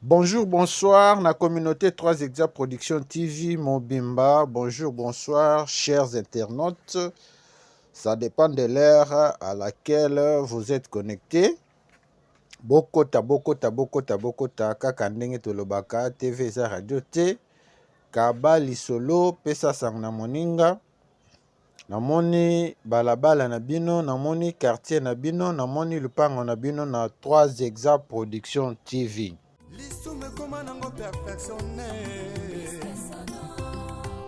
Bonjour, bonsoir, na communauté 3 Exa Production TV Mobimba. Bonjour, bonsoir, chers internautes. Ça dépend de l'heure à laquelle vous êtes connectés. Bokota, bokota, bokota, bokota, kaka ndenge tolobaka, TV eza radio te. Kaba lisolo, pesa sango na moninga. Namoni balabala na bino, namoni quartier na bino, namoni lupango na bino na 3 Exa Production TV. Lisumu ekoma nango perfectionne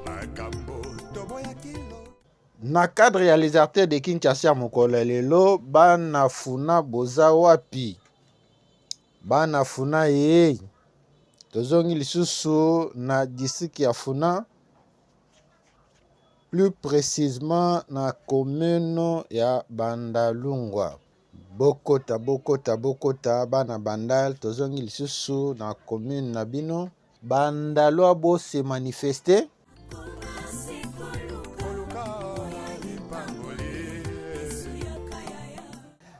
makambo toboyaki Na cadre ya les artères de Kinshasa ya mokolo ya lelo, bana Funa boza wapi? Bana Funa ye, tozongi lisusu na district ya Funa, plus précisément na commune ya Bandalungwa. Bokota, bokota, bokota bana Bandal, tozongi lisusu na commune na bino. Bandalwa bo se manifester.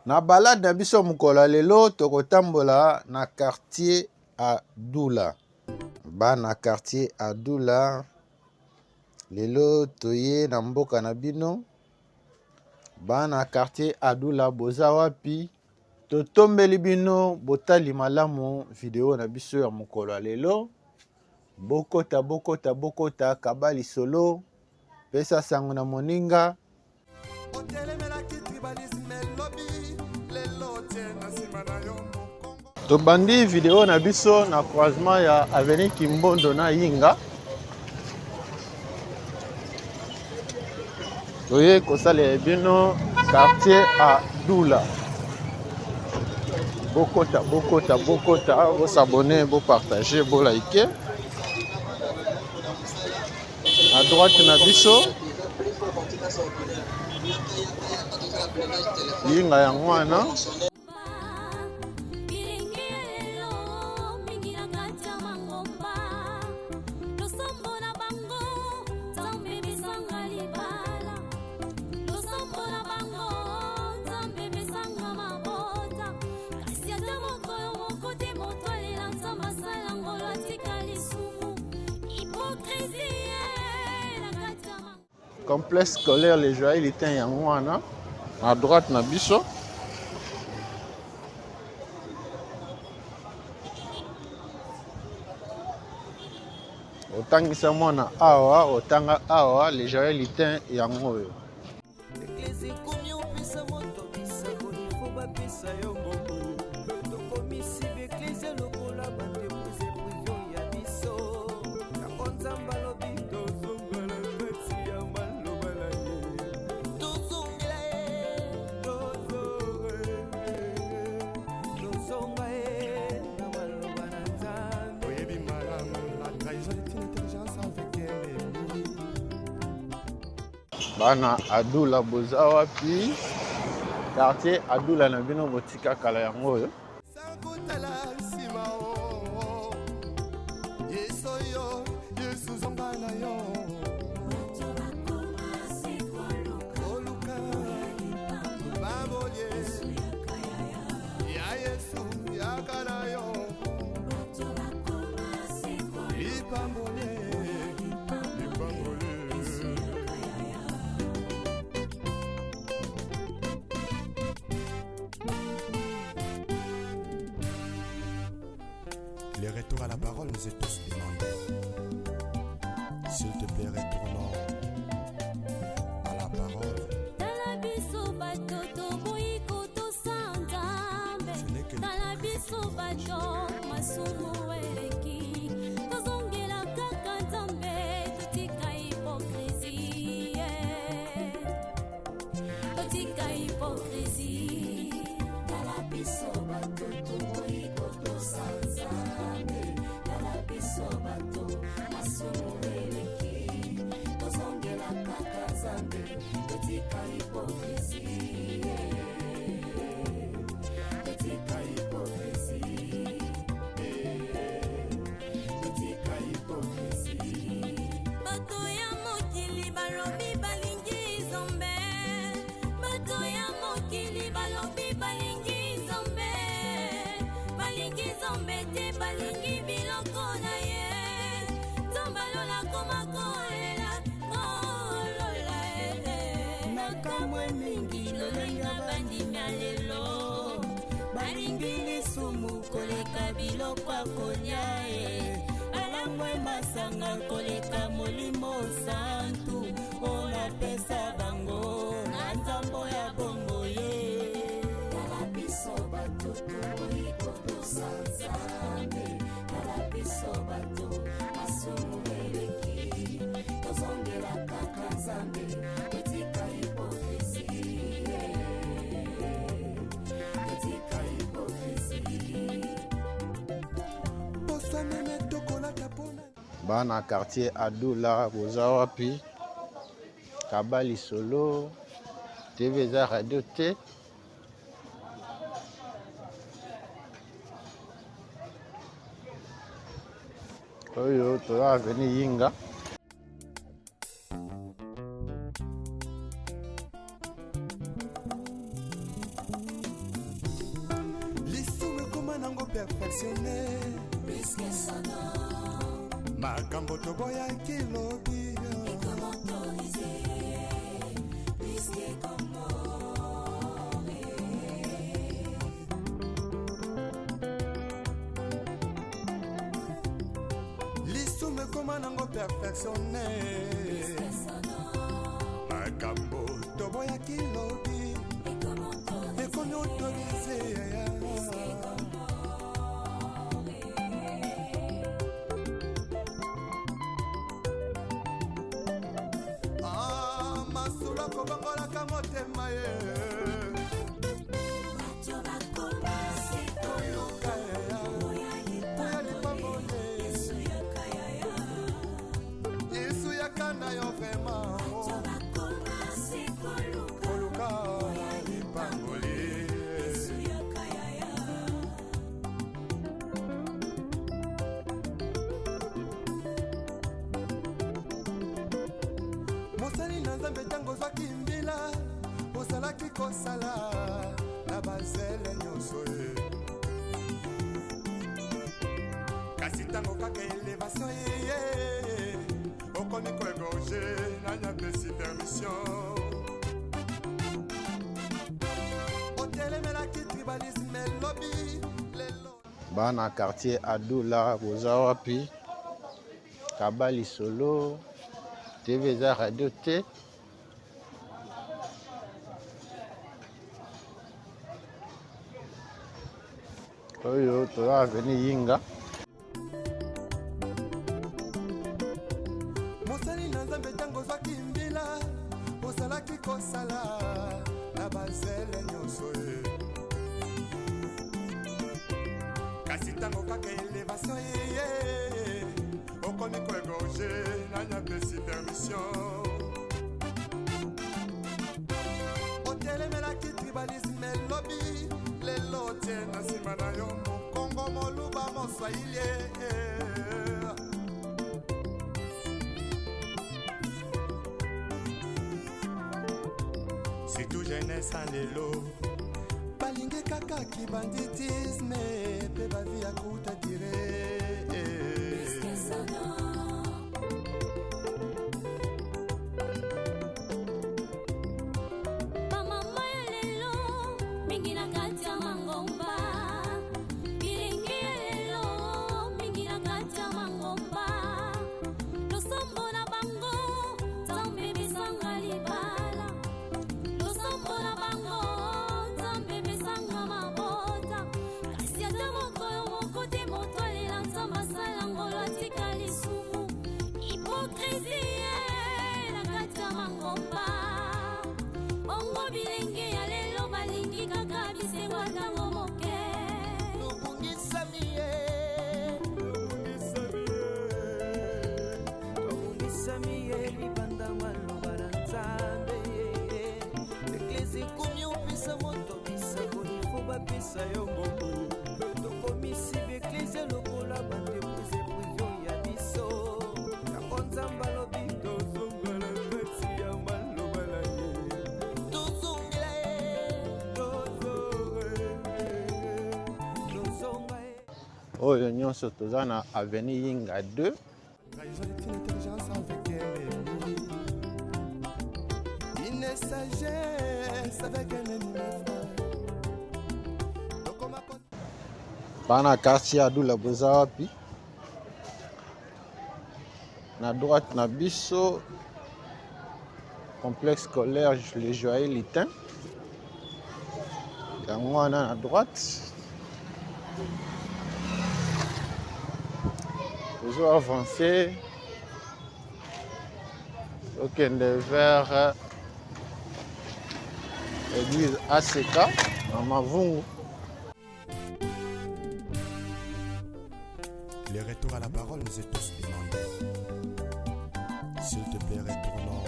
Na balade na biso mokolo ya lelo tokotambola na quartier Adula. Bana quartier Adula, lelo toye na mboka na bino. Bana quartier Adula boza wapi? Totombeli bino botali malamu video na biso ya mokolo ya lelo. Bokota, bokota, bokota, kaba lisolo, pesa sango na moninga. Otelemelaki tribalisme lobi, lelo otie na nsima na yo mokongo. Tobandi video na biso na croisement ya avenue Kimbondo na Yinga. Toye kosalela bino quartier Adula. Bokota, bokota, bokota, bosabone, bopartage, bolike. À droite na biso Yinga yango wana. Complexe scolaire Le Joyeux Litin yango wana na droite na biso. Otangisa mwana awa, otanga awa, Le Joyeux Litin yango oyo. Eglise ekomi opesa moto bisako ifo bapesa yo mbongo tokomisi baeglise lokola baentreprise prive ya biso yango nzambe alobi tozongela kati ya maloba na ye tozongela ye tozonga ye na maloba na nzambe oyebi malamu la trahison est une intelligence avec ennemi. Bana Adula boza wapi? Quartier Adula na bino botika kala yango oyo. Le retour à la parole nous est tous demandé. S'il te plaît, retournons à la parole. Tala biso bato toboyi kotosa Nzambe. Ce n'est que Tala biso bato masumu eleki. Tozongela kaka Nzambe, totika hypocrisie. Totika hypocrisie. Tala biso bato toboyi kotosa Nzambe. Tala biso bato masumu eleki. balingi biloko na ye. Nzambe alola koma kolela kolola ele. Nakamwe mingi lolenge bandimi ya lelo balingi lisumu koleka biloko ya kolia e balangwe masanga koleka molimo santu oyo napesa bango na nzambo ya bongo ye. Tala biso bato toboyi kotosa Nzambe, tala biso bato masumu eleki, tozongela kaka Nzambe, totika hypocrisie, totika hypocrisie. Posa meme tokolata mpona Bana quartier Adula boza wapi? Kaba lisolo TV eza radio te. Oyo toza avenue Yinga. Lisumu ekoma nango perfectionne, makambo toboyaki lobi. Lisumu ekoma nango perfectionne, makambo toboyaki lobi ekomi autorise. Ah, masolo akobongolaka motema ye. Koluka oya lipamboli, Yesu yaka na yo vraiment. Koluka lipamboli. Mosali na Nzambe, ntango ozwaki mbila, ozalaki kosala na bazele nyonso ye, kasi ntango kaka élévation eye, okomi koégorger. Nani apesi permission? Otelemelaki tribalisme elobi lelo. Bana quartier Adula boza wapi? Kaba lisolo TV eza radio te. Oyo toza avenue Yinga. Mosali na Nzambe, ntango ozwaki mbila, ozalaki kosala na bazele nyonso ye, kasi ntango kaka élévation eye, okomi koégorger. Nani apesi permission? Otelemelaki tribalisme elobi, lelo tie na nsima na yo mokongo, moluba, moswahili. Surtout jeunesse ya lelo balingi kaka kibanditisme mpe bavie ya courte durée. Bamama ya lelo mingi na kati ya mangomba, bilenge ya lelo mingi na kati ya mangomba, losambo na bango Nzambe besanga libala, losambo na bango Nzambe besanga mabota, kasi ata mokolo moko te moto alela Nzambe asala ngolo atika lisumu. Hypocrisie na kati ya mangomba. Bongo bilenge ya lelo balingi kaka bisengo ntango moke. Tobungisami ye, tobungisami ye libanda maloba na Nzambe. Eklese ekomi opesa moto bisakoli fo bapesa yo mbongo. Tokomisi baeklese lokola baentreprise privée ya biso. Yango Nzambe alobi tozongela kati ya maloba na ye, tozongela ye, tozonga ye. Oyo nyonso toza na avenue Yinga 2. Trahison est une intelligence avec un ennemi. Une sagesse avec un ennemi, mes frères. Tokoma ko- Bana quartier Adula boza wapi? Na droite na biso complexe scolaire Le Joyeux Litin. Yango wana na droite. Tozo avancer tokende vers église ACK na Mavungu. Le retour à la parole nous est tous demandé. S'il te plaît, retournons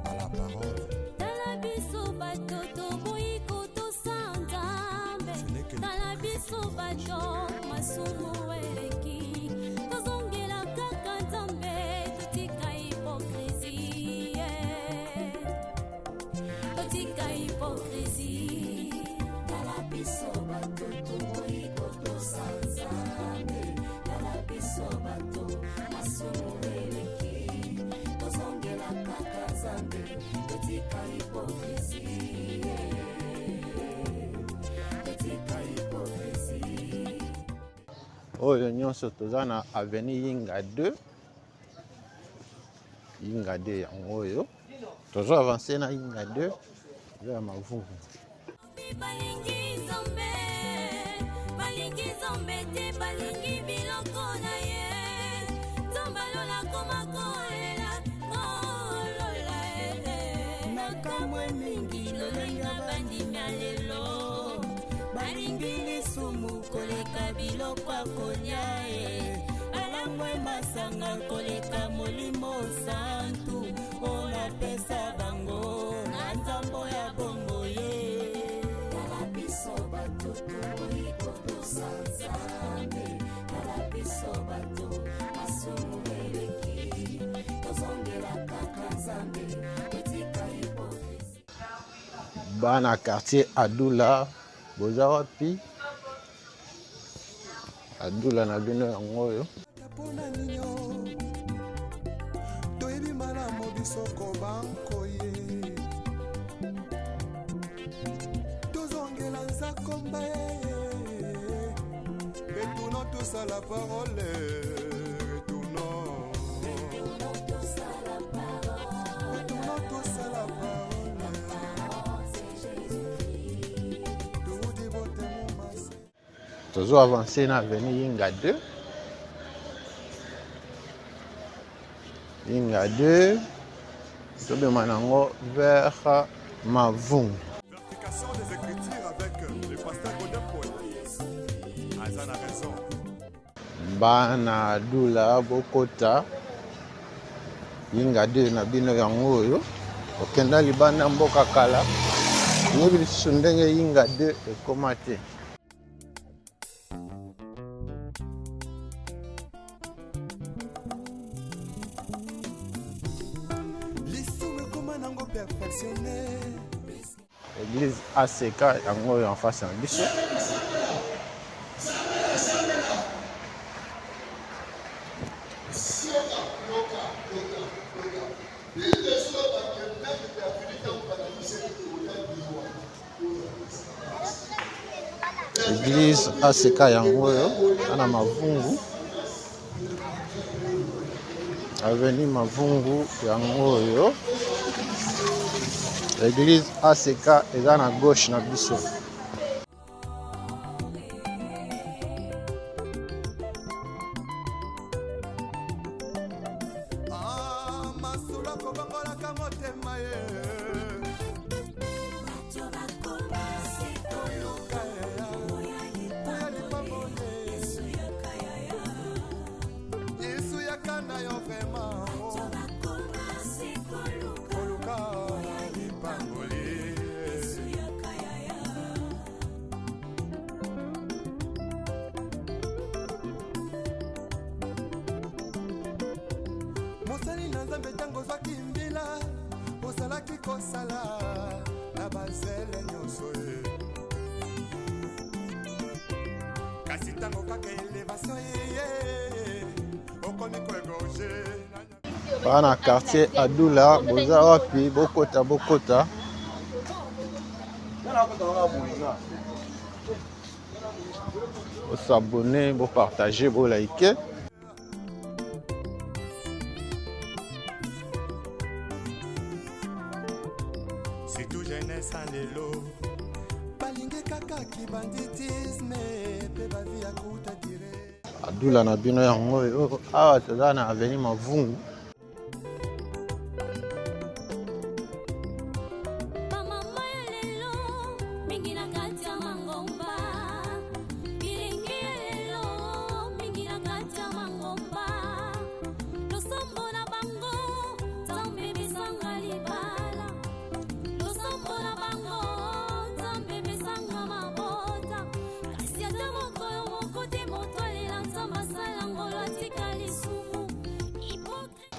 à la parole. Tala biso bato toboyi kotosa Nzambe. Ce n'est que Tala biso bato masumu eleki, tozongela kaka Nzambe, totika hypocrisie, totika hypocrisie. Tala biso bato toboyi kotosa Nzambe. Tala biso bato masumu eleki, tozongela kaka Nzambe, totika hypocrisie, totika hypocrisie. Oyo nyonso toza na avenue Yinga 2. Yinga 2 yango oyo. Tozo avancer na Yinga 2 vers Mavungu. Balingi Nzambe, balingi Nzambe te, balingi biloko na ye. Nzambe alola koma kolela, kolola ele. Nakamwe mingi lolenga bandimi ya lelo, balingi lisumu koleka biloko ya kolia e, balangwe masanga koleka Molimo Santu oyo napesa bango na nzambo ya bongo ye. Tala biso bato toboyi kotosa Nzambe. Tala biso bato masumu eleki, tozongela kaka Nzambe, totika hypocrisie. Bana quartier Adula boza wapi? Adula na bino yango oyo. Mpona nini toyebi malamu biso kobankoye tozongela nzakomba ye. Retournons tous à la parole, retournons, retournons tous à la parole. Toudi botemo masi. Tozo avancer na avenue Yinga 2. Yinga 2 tobema nango vers Mavungu. Vérification des Écritures avec le pasteur Godin Paul. Aza na raison. Bana Adula bokota Yinga 2 na bino yango oyo. Okenda libanda mboka kala, oyebi lisusu ndenge Yinga 2 ekoma te. Lisumu ekoma nango perfectionné. Église ACK yango oyo en face na biso. Église ACK yango oyo ana Mavungu, avenue Mavungu yango oyo. Église ACK eza na gauche na biso. Ah, masolo akobongolaka motema ye. Bato bakoma se Koluka oya ya lipamboli, Yesu yaka yaya. Yesu yaka na yo vraiment. Bato bakoma se koluka Koluka lipamboli. Yesu yaka yaya. Mosali na Nzambe, ntango ozwaki mbila, ozalaki kosala na bazele nyonso ye. Kasi ntango kaka elevation eye, okomi koegorge. Bana quartier Adula, boza wapi? Bokota, bokota. Bosabone, bopartage, bolike. Surtout jeunesse ya lelo balingi kaka kibanditisme mpe bavi ya kuta dire. Adula na bino yango oyo. Awa toza na avenue Mavungu. Bamama ya lelo mingi na kati ya mangomba, bilenge ya lelo mingi na kati ya mangomba, losambo na bango Nzambe besanga libala, losambo na bango Nzambe besanga mabota, kasi ata mokolo moko te moto alela Nzambe asala ngolo atika lisumu. Hypocrite.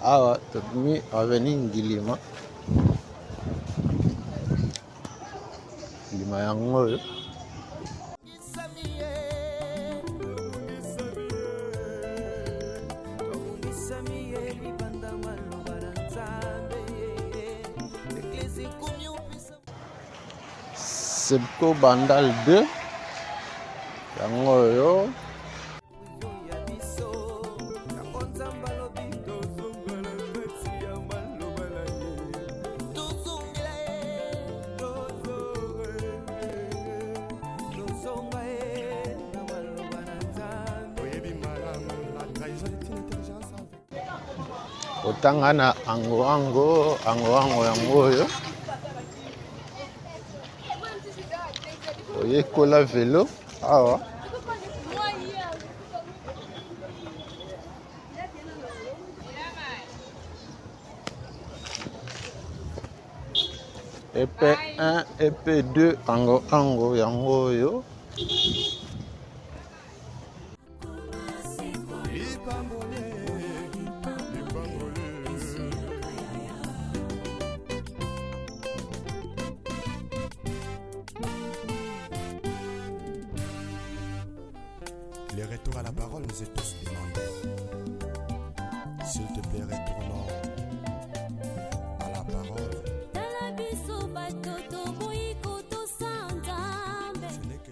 Awa tobimi avenue Ngilima. Ngilima yango oyo. Sebco Bandal 2 yango oyo. Oyebi malamu, la trahison est une intelligence avec Otanga na ango ango ango ango yango oyo. Oyekola velo awa. EP1, EP2, ango ango yango oyo. Lipambole, lipambole. Le retour à la parole nous est tous demandé. S'il te plaît, retournons à la parole. Tala biso bato toboyi kotosa Nzambe. Ce n'est que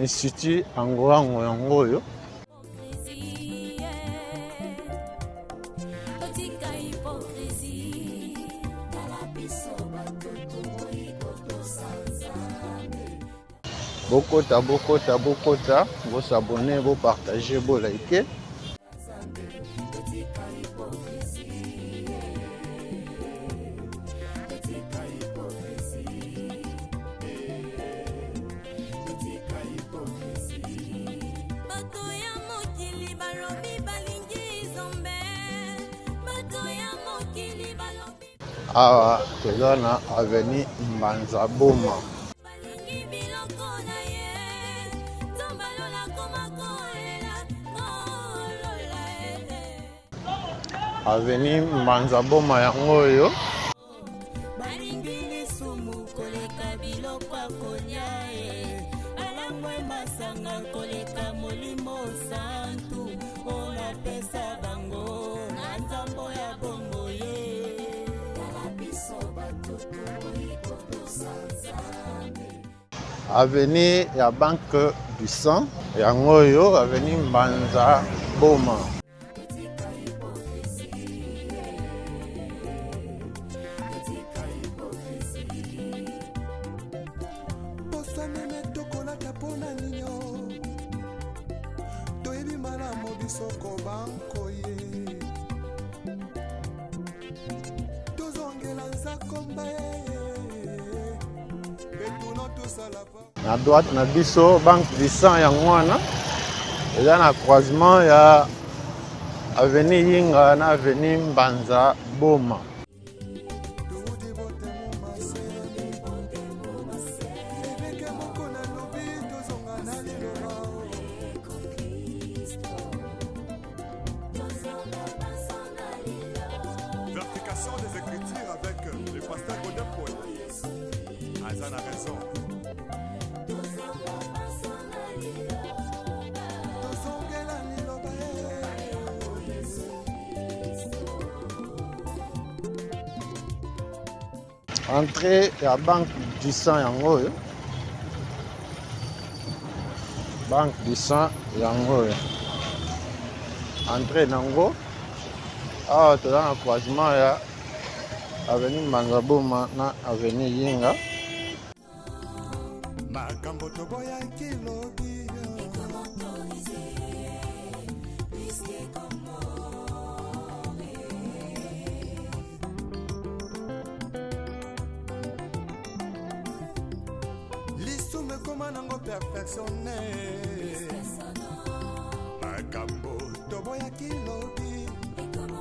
Institut ango ango yango oyo. Hypocrisie, totika hypocrisie. Tala biso bato toboyi kotosa Nzambe. Bokota, bokota, bokota, bosabone, bopartage, bolike. Totika hypocrisie, totika hypocrisie, totika hypocrisie. Bato ya mokili balobi balingi Nzambe, bato ya mokili balobi Awa toza na avenue Mbanza Boma. balingi biloko na ye, Nzambe alola koma kolela kolola ye. Avenue Mbanza Boma yango oyo. Balingi lisumu koleka biloko ya kolia ye, balangwe masanga koleka molimo santu oyo napesa bango na nzambo ya bongo ye. Tala biso bato toboyi kotosa Nzambe. Avenue ya Banque du Sang yango oyo, avenue Mbanza Boma. Totika hypocrisie, totika hypocrisie. Poso meme tokolata mpona ninyo, toyebi malamu biso kobankoye, tozongela nzakomba ye etuno tosala pa. Na droite na biso Banque du Sang yango wana, eza na croisement ya avenue Yinga na avenue Mbanza Boma. Toudi botemo mase eveke moko nalobi, tozonga na liloba. Vérification des Écritures avec le pasteur Godin Paul. Entrée ya Banque du Sang yango oyo. Banque du Sang yango oyo. Entrée nango awa toza na croisement ya avenue Mbanza-Boma na avenue Yinga. Makambo toboyaki lobi. Lisumu ekoma nango perfectionne. Makambo toboyaki lobi ekomi.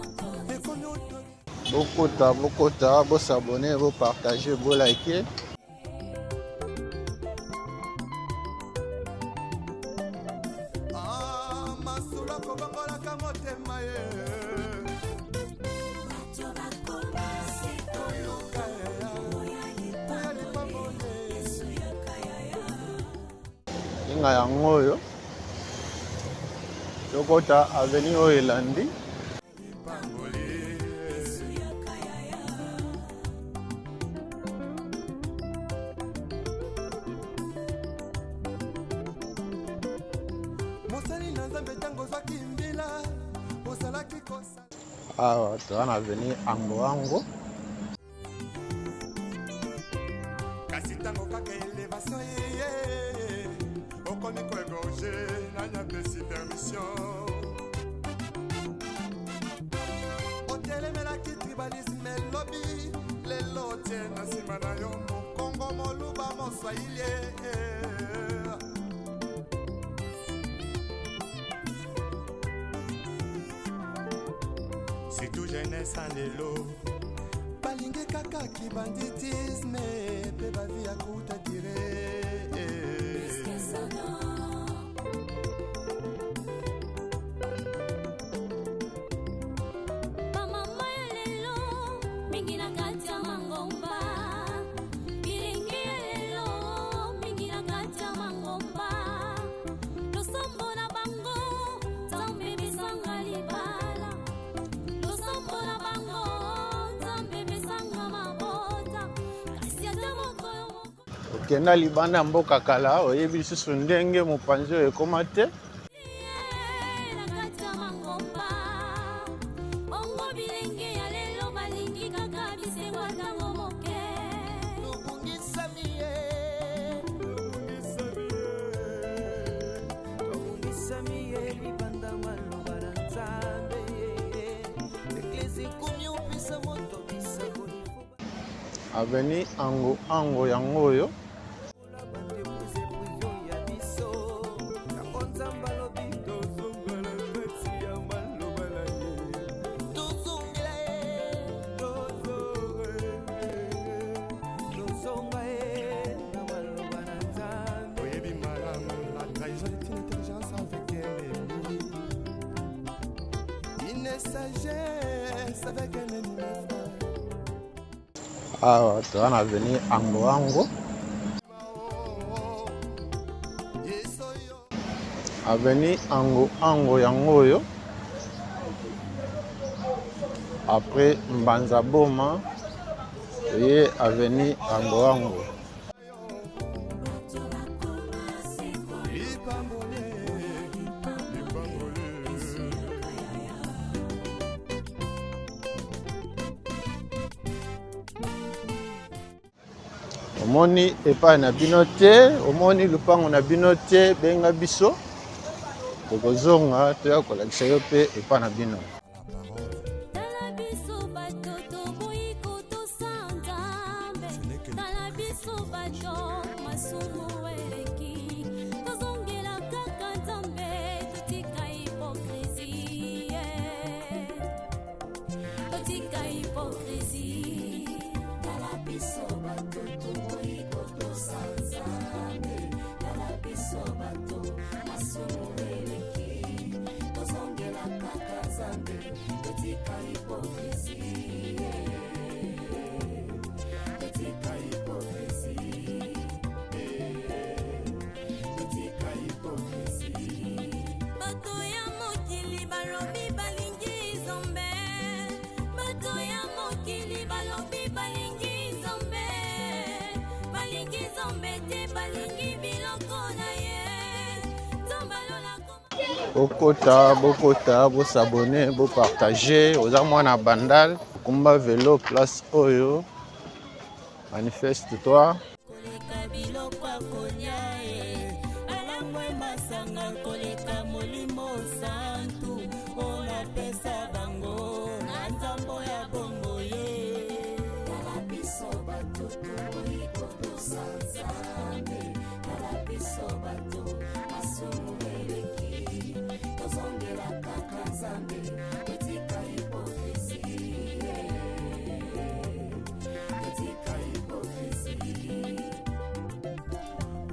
Bokota, bokota, bosabone, bopartage, bolike. Ah, masolo akobongolaka motema ye. Koluka ya lipamboli. Yinga yango oyo. Tokota avenue oyo elandi. Lipamboli. Mosali na Nzambe, ntango ozwaki mbila, ozalaki kosala. Awa toza na avenue Ango Ango. Kasi ntango kaka élévation eye, okomi koégorger. Nani apesi permission? Otelemelaki tribalisme elobi, lelo otie na nsima na yo Mokongo, Moluba, Moswahili. Surtout jeunesse ya lelo balingi kaka kibanditisme mpe bavi ya kuta dire. Bamama ya lelo mingi na kati ya mangomba, bilenge ya lelo mingi na kati ya mangomba, losambo na bango Nzambe besanga libala, losambo na bango Nzambe besanga mabota, kasi ata mokolo moko. Okenda libanda ya mboka kala, oyebi lisusu ndenge mopanzi oyo ekóma te. Na kati ya mangomba bongo, bilenge ya lelo balingi kaka bisengo ntango moke. Tobungisami ye, tobungisami ye libanda maloba na Nzambe. Eklese ekomi opesa moto bisakoli. Avenue Ango Ango yango oyo. Baentreprise privée ya biso yango, Nzambe alobi tozongela kati ya maloba na ye, tozongela ye, tozonga ye na maloba na Nzambe. Oyebi malamu, la trahison est une intelligence avec un ennemi, une sagesse avec un ennemi, mes frères. Awa toza na avenue Ango Ango. Oh, Yesu yo. Avenue Ango Ango yango oyo, après Mbanza Boma, toye avenue Ango Ango. Lipamboli, lipamboli. Omoni epai na bino te, omoni lupango na bino te, benga biso, tokozonga toya kolakisa yo mpe epai na bino. La parole. Tala biso bato toboyi kotosa Nzambe, tala biso bato masumu eleki, tozongela kaka Nzambe, totika hypocrisie, totika hypocrisie. Tala biso bato toboyi kotosa Nzambe, tala biso bato masumu eleki, tozongela kaka Nzambe, totika hypocrisie, totika hypocrisie, totika hypocrisie. Bato ya mokili balobi balingi Nzambe, bato ya mokili balobi balingi Nzambe. Bokota, bokota, bosabone, bopartage. Oza mwana Bandal, kumba velo place oyo, manifeste toi. Koleka biloko ya kolia e alangwe masanga koleka molimo santu oyo napesa bango na nzambo ya bongo ye. Tala biso bato toboyi kotosa Nzambe, tala biso bato masumu eleki, tozongela kaka Nzambe, totika hypocrisie, totika hypocrisie.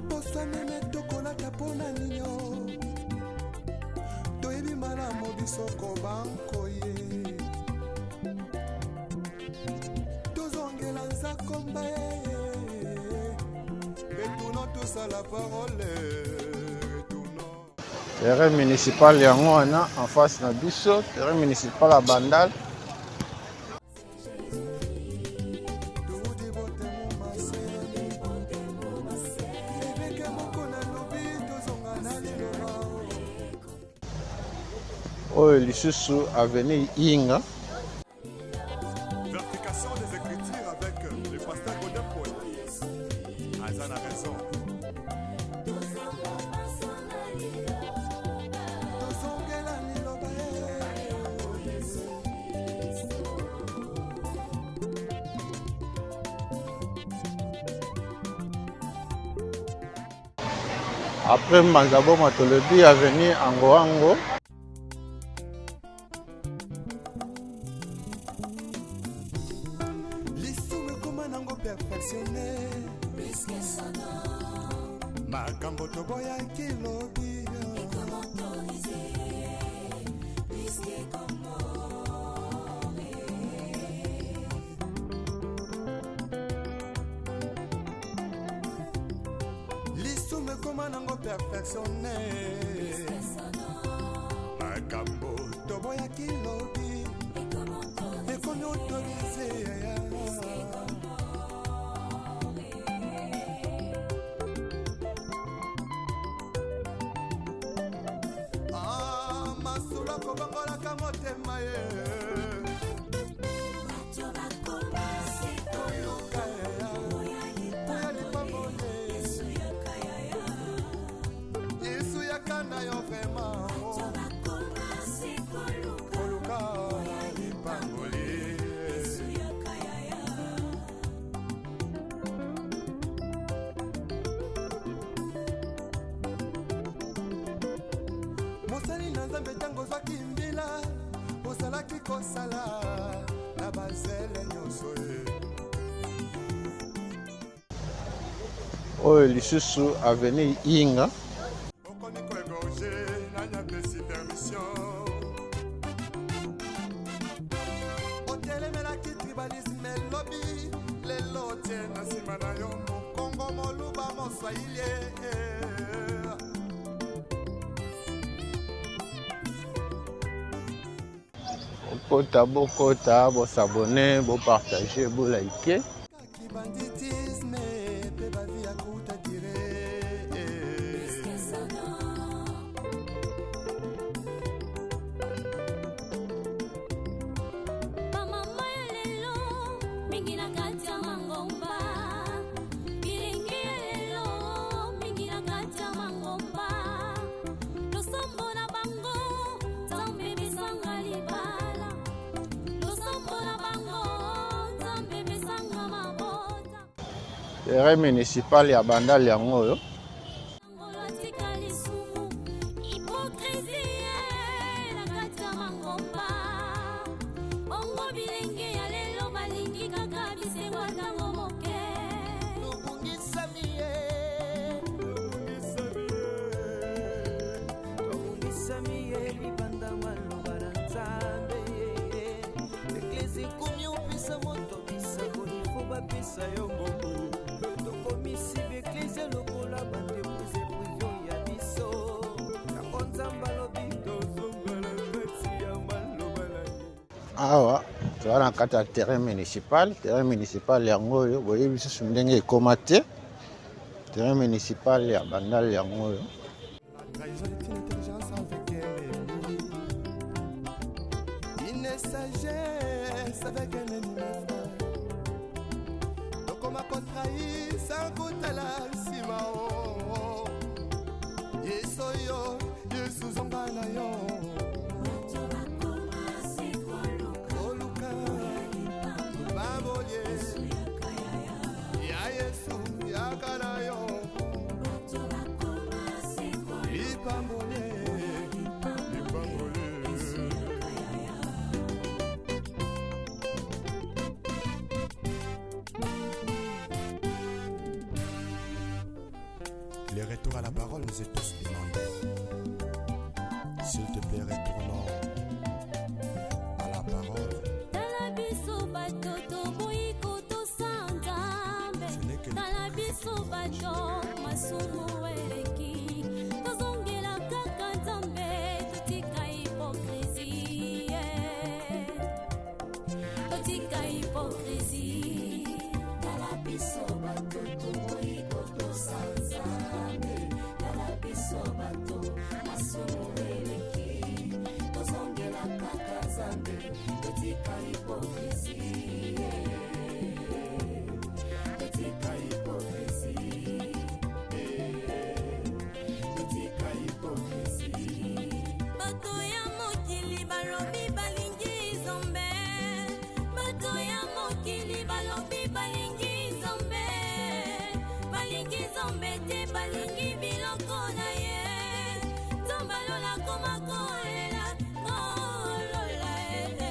Posa meme tokolata mpona ninio, toyebi malamu biso kobankoye, tozongela nzakomba ye, retournons tous à la parole, retournons. Terrain municipal yango wana en face na biso, terrain municipal ya Bandal. Toudi botemo mase eveke moko nalobi, tozonga na liloba. Oyo lisusu avenue Inga. Vérification des Écritures avec le pasteur Godin Paul. Aza na raison. Tozongela liloba ye. Après Mbanza-Boma tolobi avenue Angoango. Lisumu ekoma nango perfectionne, makambo toboyaki lobi. Lisumu ekoma nango perfectionne, makambo toboyaki lobi ekomi autorise. Ah, masolo akobongolaka motema ye. Koluka ya lipamboli, Yesu yaka na yo vraiment. Koluka lipamboli. Mosali na Nzambe, ntango ozwaki mbila, ozalaki kosala na bazele nyonso ye. Oyo lisusu avenue Inga. Okomi koégorger, nani apesi permission? Otelemelaki tribalisme elobi, lelo otie na nsima na yo mokongo, moluba, moswahili. Bokota, bokota, bosabone, bopartage, bolike. Kibanditisme mpe bavi ya kuta dire. Bamama ya lelo mingi na kati ya mangomba, bilingi ya lelo mingi na kati ya mangomba, losambo na bango Nzambe pesanga libala, losambo na bango Nzambe pesanga mabota. Terrain municipal ya Bandal yango oyo. Ngolo atika lisumu, hypocrisie na kati ya mangomba, bongo bilenge ya lelo balingi kaka bisengo ntango moke. Tobungisami ye, tobungisami ye libanda maloba na Nzambe. Eklese ekomi opesa moto bisakoli, fo bapesa yo mbongo. Tokomisi baeklese lokola baentreprise privée ya biso. Yango Nzambe alobi tozongala kati ya maloba na ye. Awa toza na kati ya terrain municipal. Terrain municipal yango oyo, boyebi lisusu ndenge ekóma te. Terrain municipal ya Bandal yango oyo. Une sagesse avec un ennemi, mon frère. Tokoma kotrahi sans kotala nsima o. Yesu yo, Yesu zonga na yo. Koluka babolie ya Yesu yaka na yo. Lipambolie, lipambolie. Le retour à la parole nous est tous demandé. S'il te plaît, retournons à la parole. Tala biso bato toboyi kotosa Nzambe. Ce n'est que Tala biso bato masumu eleki, tozongela kaka Nzambe, totika hypocrisie, totika hypocrisie. Tala biso bato toboyi kotosa Nzambe. Tala biso bato masumu eleki, tozongela kaka Nzambe, totika hypocrisie, totika hypocrisie, totika hypocrisie. Bato ya mokili balobi balingi Nzambe, bato ya mokili balobi balingi Nzambe, balingi Nzambe te, balingi biloko na ye. Nzambe alola koma kolela kolola e.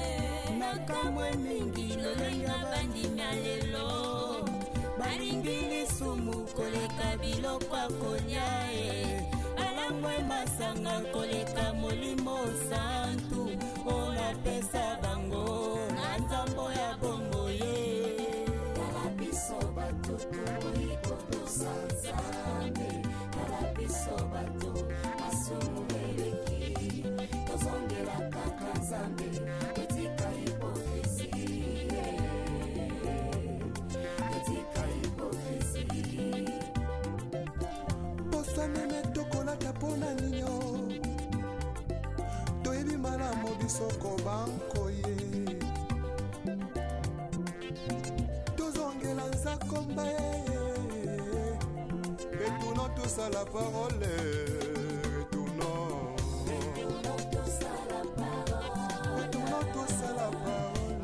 Nakamwe mingi lolenge bandimi ya lelo balingi lisumu koleka biloko ya kolia e, balangwe masanga koleka Molimo Santu oyo napesa bango na nzambo ya bongo ye. Tala biso bato toboyi kotosa Nzambe. Tala biso bato masumu eleki, tozongela kaka Nzambe, totika hypocrisie, totika hypocrisie. Poso meme tokolata mpona ninyo, toyebi malamu biso kobankoye. Tozongela nzakomba, retournons tous à la parole, retournons, retournons tous à la parole.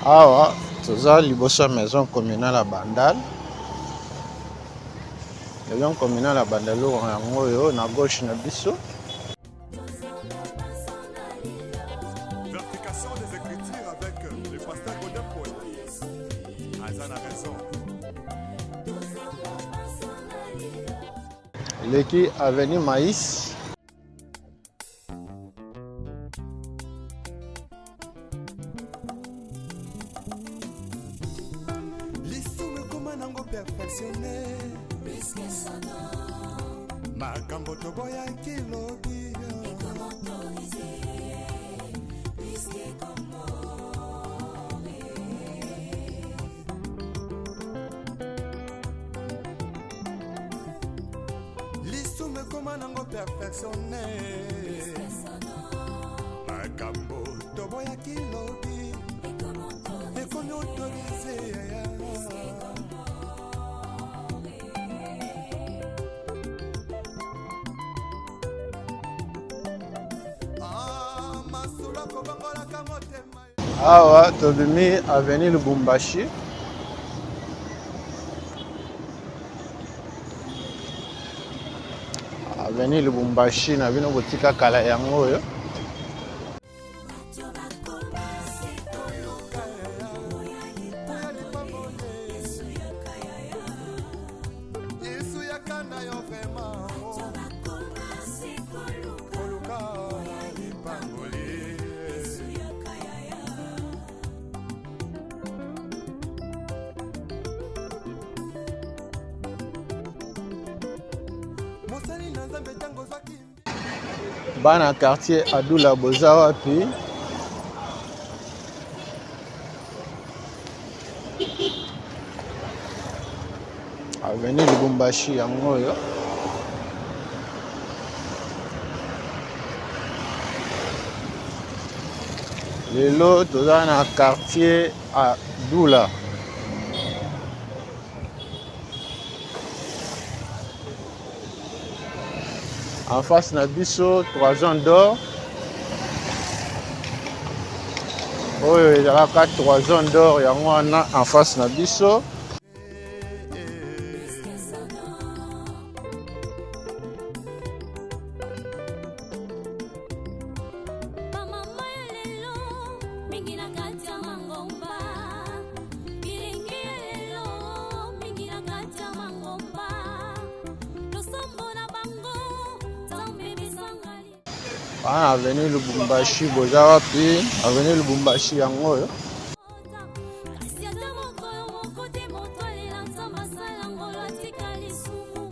Awa toza liboso ya maison communale ya Bandal. Maison communale ya Bandal yango oyo na gauche na biso. Vérification des Écritures avec le pasteur Godin Paul. Aza na raison. Eleki avenue Maïs. Lisumu ekoma nango perfectionné, makambo toboyaki lobi. Lisumu ekoma nango perfectionné, makambo toboyaki lobi ekomi autorisé. Ah, masolo akobongolaka motema. Awa tobimi avenue Lubumbashi. Avenue Lubumbashi na bino botika kala yango oyo. Yesu yaka na yo vraiment, koluka lipamboli. Mosali na Nzambe, ntango ozwaki Bana quartier Adula, boza wapi? Avenue Lubumbashi yango oyo. Lelo toza na quartier Adula. En face na biso 3 ans d'or. Oyo ezalaka 3 ans d'or yango wana en face na biso. Bamama ya lelo mingi na kati ya mangomba, bilenge ya lelo mingi na kati ya mangomba, losambo na bango Nzambe bisangali. Wana avenue Lubumbashi, boza wapi? Avenue Lubumbashi yango oyo. Kasi ata mokolo moko te moto alela Nzambe asala ngolu atika lisumu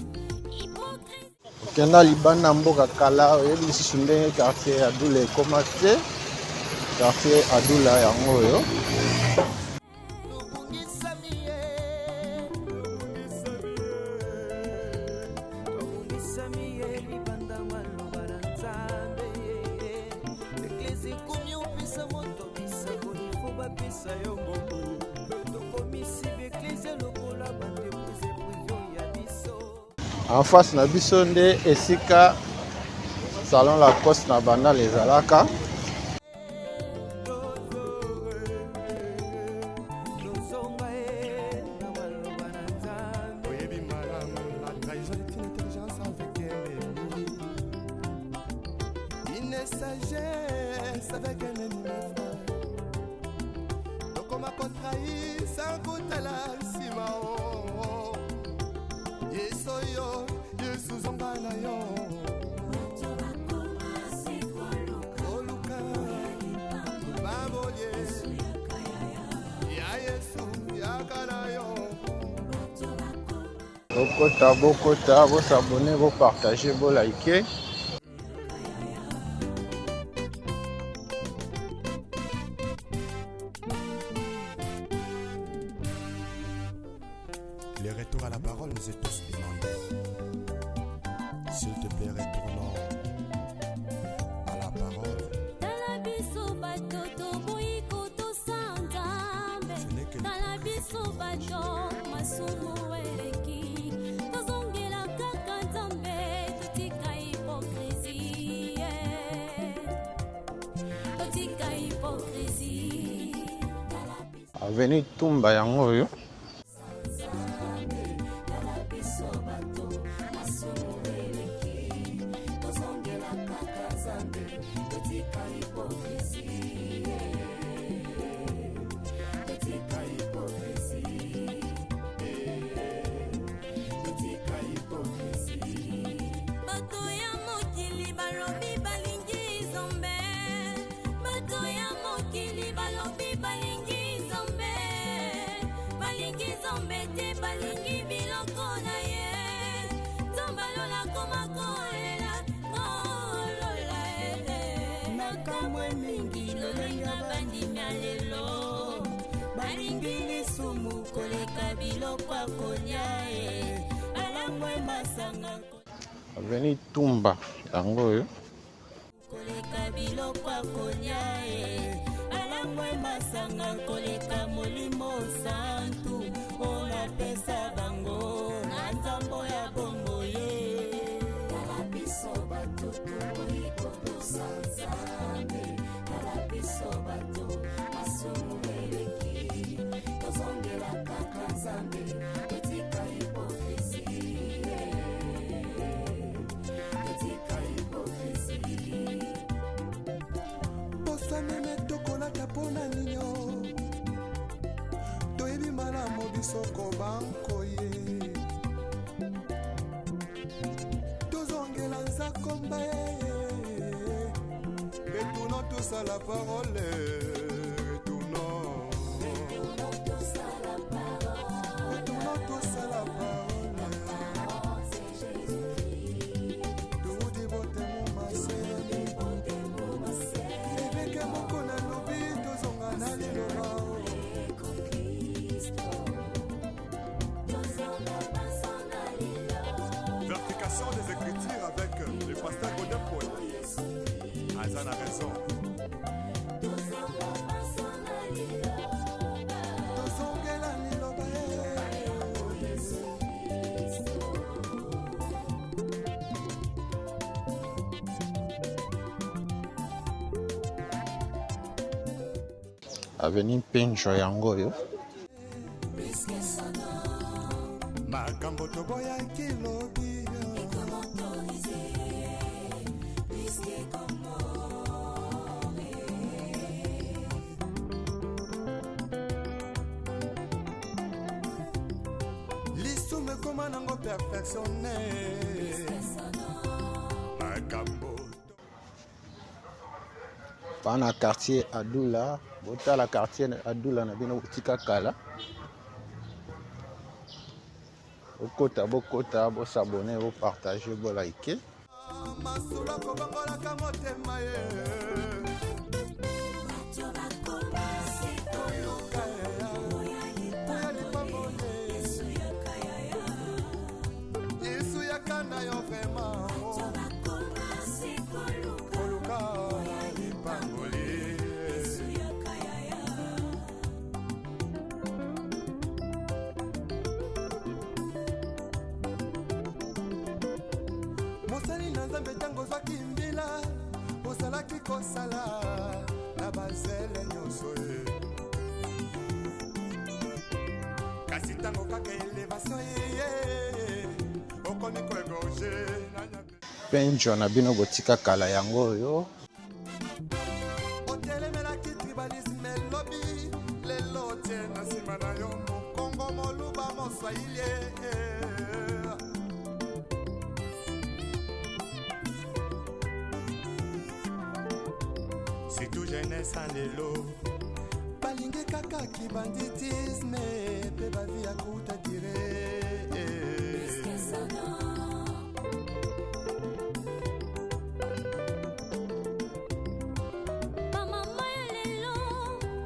hypocrite. Okenda libanda mboka kala, oyebi lisusu ndenge quartier Adula ekoma te. Quartier Adula yango oyo. Tobungisami ye libanda maloba na Nzambe. Eglise ekomi opesa moto bisakoli fo bapesa yo mbongo. Tokomisi baeglise lokola baentreprise prive ya biso. En face na biso nde esika salon Lacoste na Bandal ezalaka. Tozonga ye na maloba na Nzambe. Oyebi malamu, la trahison est une intelligence avec un ennemi. Une sagesse avec un ennemi, mes frères. Tokoma kotrahir sans kotala nsima o. Yesu oyo, Yesu zonga na yo. Koluka babolie ya Yesu yaka na yo. Bokota, bokota, bosabone, bopartage, bolike. Le retour à la parole nous est tous demandé. S'il te plaît, retournons à la parole. Tala biso bato toboyi kotosa Nzambe. Ce n'est que Tala biso bato masumu eleki, tozongela kaka Nzambe, totika hypocrisie, totika hypocrisie. Avenue Tumba yango oyo. Tala biso bato masumu eleki, tozongela kaka Nzambe, totika hypocrisie, totika hypocrisie, totika hypocrisie. Bato ya mokili balobi balingi Nzambe, bato ya mokili balobi balingi Nzambe, balingi Nzambe te, balingi biloko na ye. Nzambe alola koma kolela kolola ele. Nakamwe mingi lolenge bandimi ya lelo balingi lisumu koleka biloko ya kolia e balangwe masanga Avenue Tumba yango oyo. koleka biloko ya kolia e balangwe masanga koleka molimo santu oyo napesa bango na nzambo ya bongo ye. Tala biso bato toboyi kotosa Nzambe, tala biso bato masumu eleki, tozongela kaka Nzambe, totika hypocrisie, totika hypocrisie. Poso meme tokolata mpona ninyo, toyebi malamu biso kobanko ye. Tozongela nzakomba ye. Retournons tous à la parole, retournons, retournons tous à la parole. Toudi botemo masele eveke moko nalobi, tozonga na liloba o. Tozonga Aza na raison. Tozongela liloba Avenue Mpenjo yango oyo. Makambo toboyaki lobi lisumu ekoma nango perfectionne makambo. Bana quartier Adula, botala quartier Adula na bino botika kala. Bokota, bokota, bosabone, bopartage, bolike. Masolo kobongolaka motema ye. Koluka ya lipamboli. Yesu yaka na yo vraiment. Koluka lipamboli. Mosali na Nzambe, ntango ozwaki mbila, ozalaki kosala na bazele nyonso ye. Kasi ntango kaka élévation ye, okomi koégorger na nyambe. Mpenjo na bino botika kala yango oyo. Otelemelaki tribalisme elobi, lelo tie na nsima na yo mokongo, moluba, moswahili. Surtout jeunesse ya lelo balingi kaka kibanditisme mpe bavie ya courte durée. Bamama ya lelo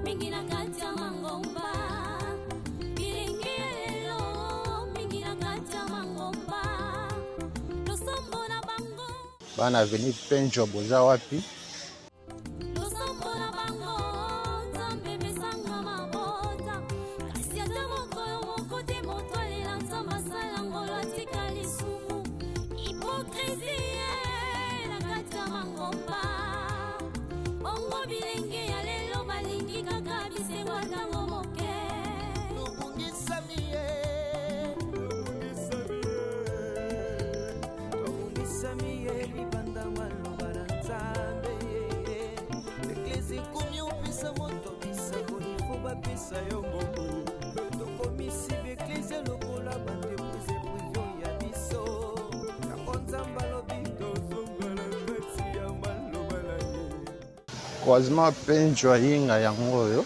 mingi na kati ya mangomba, bilenge ya lelo mingi na kati ya mangomba, losambo na bango. Bana avenue Mpenjo, boza wapi? Losambo na bango, Nzambe pesanga mabota, kasi ata mokolo moko te moto alela Nzambe asala ngolo atika lisumu. Hypocrisie na kati ya mangomba. Bongo bilenge ya lelo balingi kaka bisengo ntango moke. Tobungisami ye, tobungisami ye libanda maloba na Nzambe. Eklese ekomi opesa moto bisakoli fo bapesa yo mbongo. Tokomisi baeklese lokola baentreprise privée ya biso. Yango Nzambe alobi tozongala kati ya maloba na ye. Croisement Mpenjo ayinga yango oyo.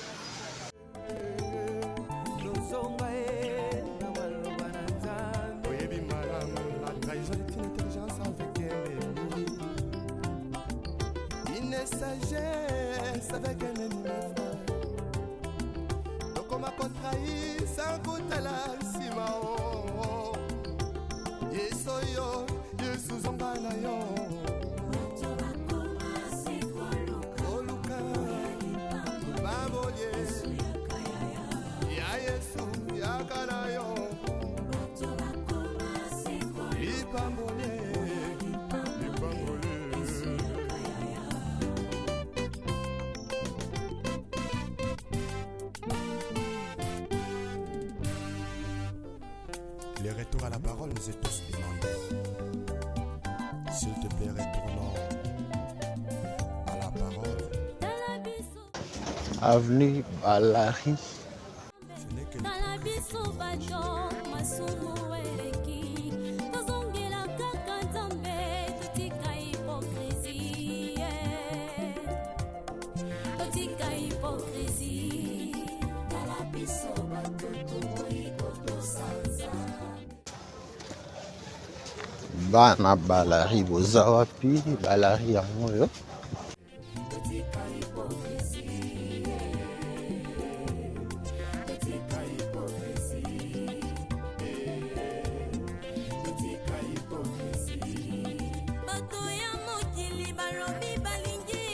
Tozonga ye na maloba na Nzambe. Oyebi malamu, la trahison est une intelligence avec un ennemi, une sagesse avec un ennemi, mes frères. Tokoma kotrahir sans kotala nsima o. Yesu oyo, Yesu zonga na yo. Koluka lipamboli ya Yesu yaka na yo. Lipamboli, lipamboli. Le retour à la parole nous est tous demandé. S'il te plaît, retournons à la parole. Tala biso. Avenue Balari. Ce n'est que Tala biso bato, masumu eleki, tozongela kaka Nzambe, totika hypocrisie, totika hypocrisie. Tala biso bato, toboyi kotosa Nzambe. Bana Balari, boza wapi? Balari yango oyo. Totika hypocrisie, totika hypocrisie, totika hypocrisie. Bato ya mokili balobi balingi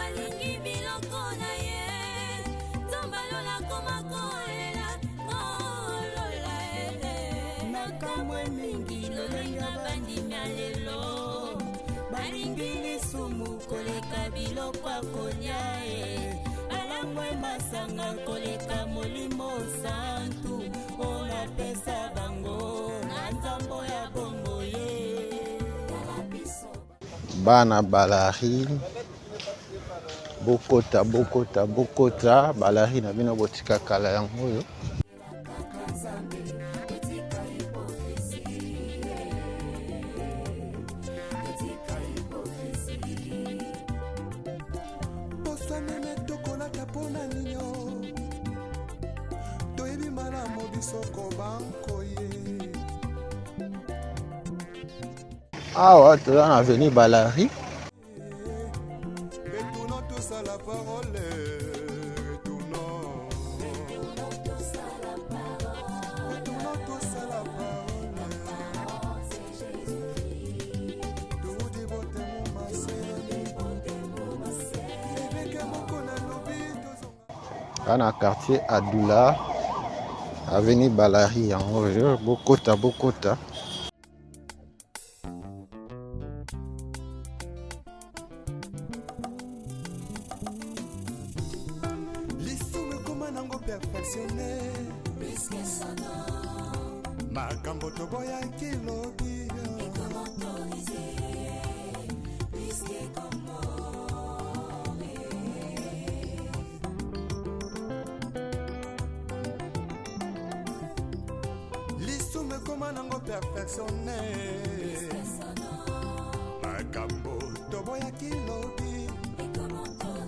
balingi biloko na ye. Nzambe alola koma kolela kolola eh. Nakamwe mingi lolenge bandimi ya lelo balingi lisumu koleka biloko ya kolia e balangwe masanga koleka molimo santu oyo napesa bango na nzambo ya bongo ye. Bana Balari, bokota bokota bokota Balari na bino botika kala yango oyo. Posa meme tokolata mpona ninio toyebi malamu biso kobankoye. Awa toza na avenue Balari. Retournons tous à la parole. Retournons. Retournons tous à la parole. Toudi botemo masele. Ebeke moko nalobi tozonga. Awa na quartier Adula, avenue Balari yango oyo, bokota bokota. Lisumu ekoma nango perfectionne. Makambo toboyaki lobi. Lisumu ekoma nango perfectionne. Makambo toboyaki lobi.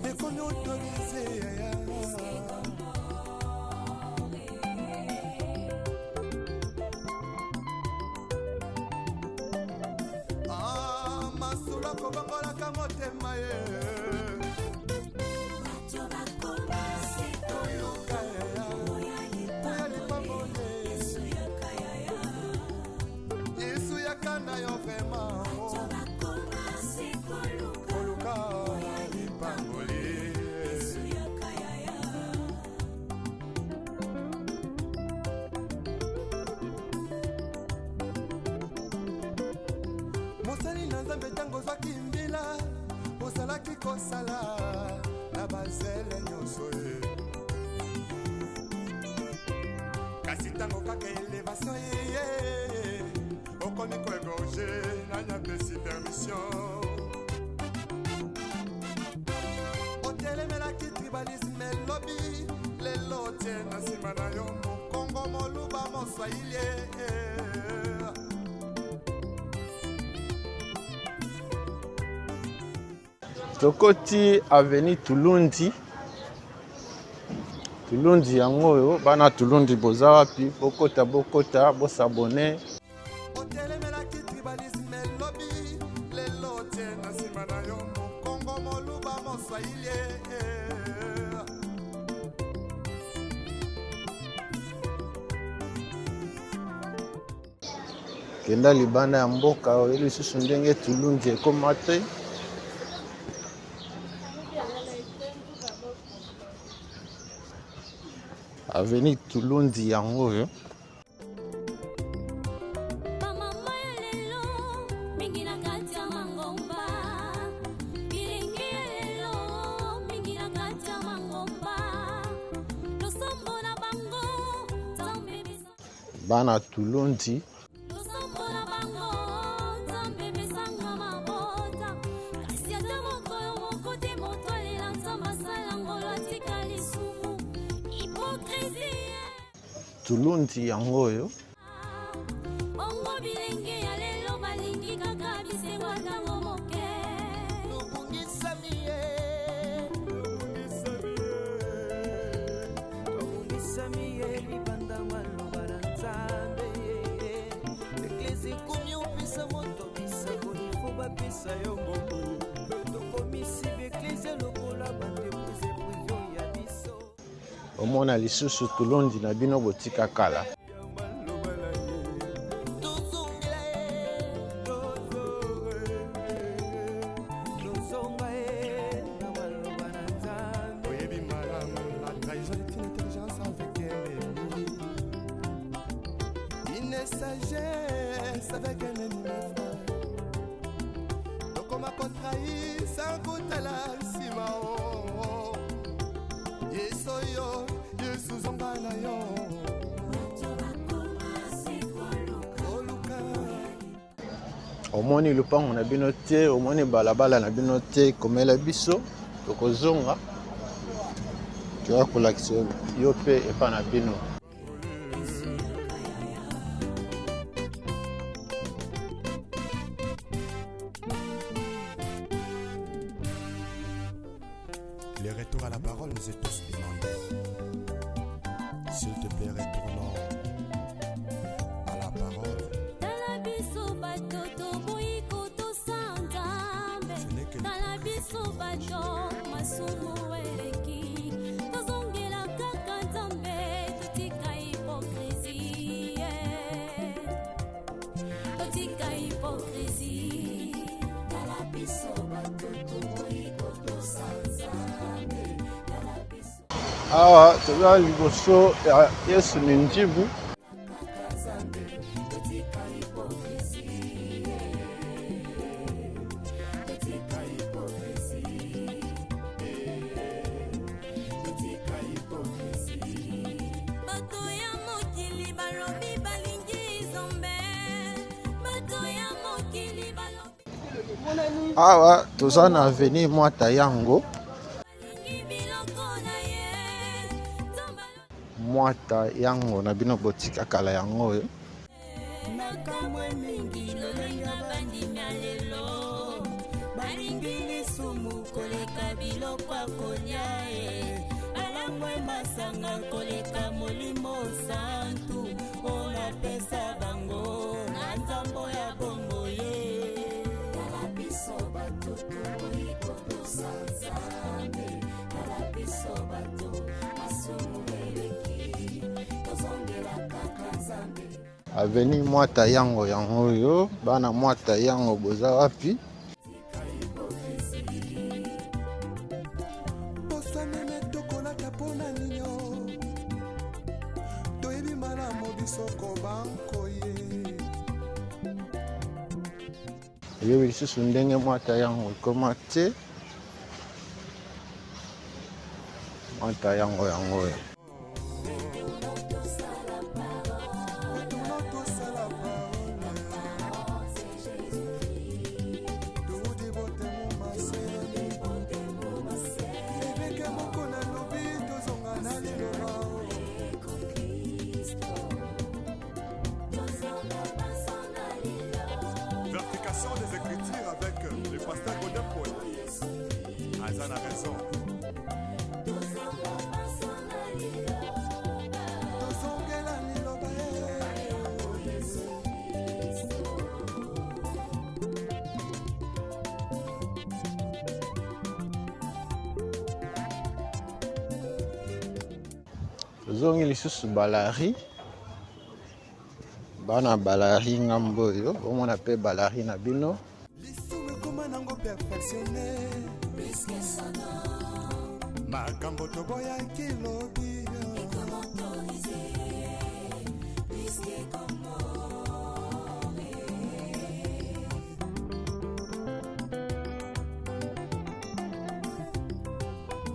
Ekomi autorise. Ah, masolo akobongolaka motema ye. Koluka ya oya lipamboli. Yesu yaka na yo vraiment. Koluka lipamboli. Mosali na Nzambe, ntango ozwaki mbila ozalaki kosala na bazele nyonso ye, kasi ntango kaka élévation eye, okomi koégorger. Nani apesi permission? Otelemelaki tribalisme elobi, lelo otie na nsima na yo mokongo, moluba, moswahili. Tokoti avenue Tulundi. Tulundi yango oyo, bana Tulundi boza wapi? Bokota bokota, bosabone. Otelemelaki tribalisme elobi, lelo otie na nsima na yo mokongo, moluba, moswahili. Kenda libanda ya mboka, oyo lisusu ndenge Tulundi ekoma te. Avenue Tulundi yango oyo. Bamama ya lelo mingi na kati ya mangomba, bilenge ya lelo mingi na kati ya mangomba, losambo na bango Nzambe bisa. Bana Tulundi. Losambo na bango Nzambe pesanga mabota, kasi ata mokolo moko te moto alela Nzambe asala ngolo atika lisumu hypocrisie. Tulundi yango oyo. Bongo bilenge ya lelo balingi kaka bisengo ntango moke. Tobungisami ye, tobungisami ye libanda maloba na Nzambe. Eklesi ekomi opesa moto bisakoli fo bapesa yo mbongo. Tokomisi baeklezia lokola baentreprise privée ya biso. Omona lisusu Tulundi na bino botika kala. Tozongela ye, tozonga ye na maloba. Intelligence avec un ennemi. Une sagesse avec un ennemi, mes frères. Tokoma kotrahir sans kotala nsima o. Yesu oyo, Yesu zonga na yo. Koluka. Omoni lupango na bino te, omoni balabala na bino te, komela biso tokozonga toya kolakisa yo mpe epa na bino. Le retour à la parole nous est tous demandé. S'il te plaît, retournons à la parole. Tala biso bato toboyi kotosa Nzambe. Ce n'est que Tala biso bato masumu eleki, tozongela kaka Nzambe, totika hypocrisie, totika hypocrisie. Tala biso bato toboyi kotosa Nzambe. Tala biso Awa toza liboso ya Yesu Minjibu. Kaka Nzambe, totika hypocrisie, totika hypocrisie, totika hypocrisie. Bato ya mokili balobi balingi Nzambe, bato ya mokili balobi Awa toza na avenue Mwata Yango. balingi biloko na ye. Nzambe Mwata Yango na bino botika kala yango oyo. Nakamwe mingi lolenga bandimi ya lelo, balingi lisumu koleka biloko ya kolia e, balangwe masanga koleka Molimo Santu oyo napesa bango na nzambo ya bongo ye. Tala biso bato toboyi kotosa Nzambe, tala biso bato masumu eleki, tozongela kaka Nzambe. Avenue Mwata Yango yango oyo, bana Mwata Yango boza wapi? Poso meme tokolata mpona nini o? Toyebi malamu biso kobanko ye. Oyebi lisusu ndenge Mwata Yango ekoma te. Mwata Yango yango oyo. Retournons tous à la parole. Toudi botemo masele. Évêque moko nalobi tozonga na liloba o. Vérification des Écritures avec le pasteur Godin Paul. Azan a raison. Tozongela liloba ye. Tozongi lisusu balari. Bana balari ngambo oyo, bomona mpe balari na bino. Lisumu ekoma nango perfectionné, makambo toboyaki lobi.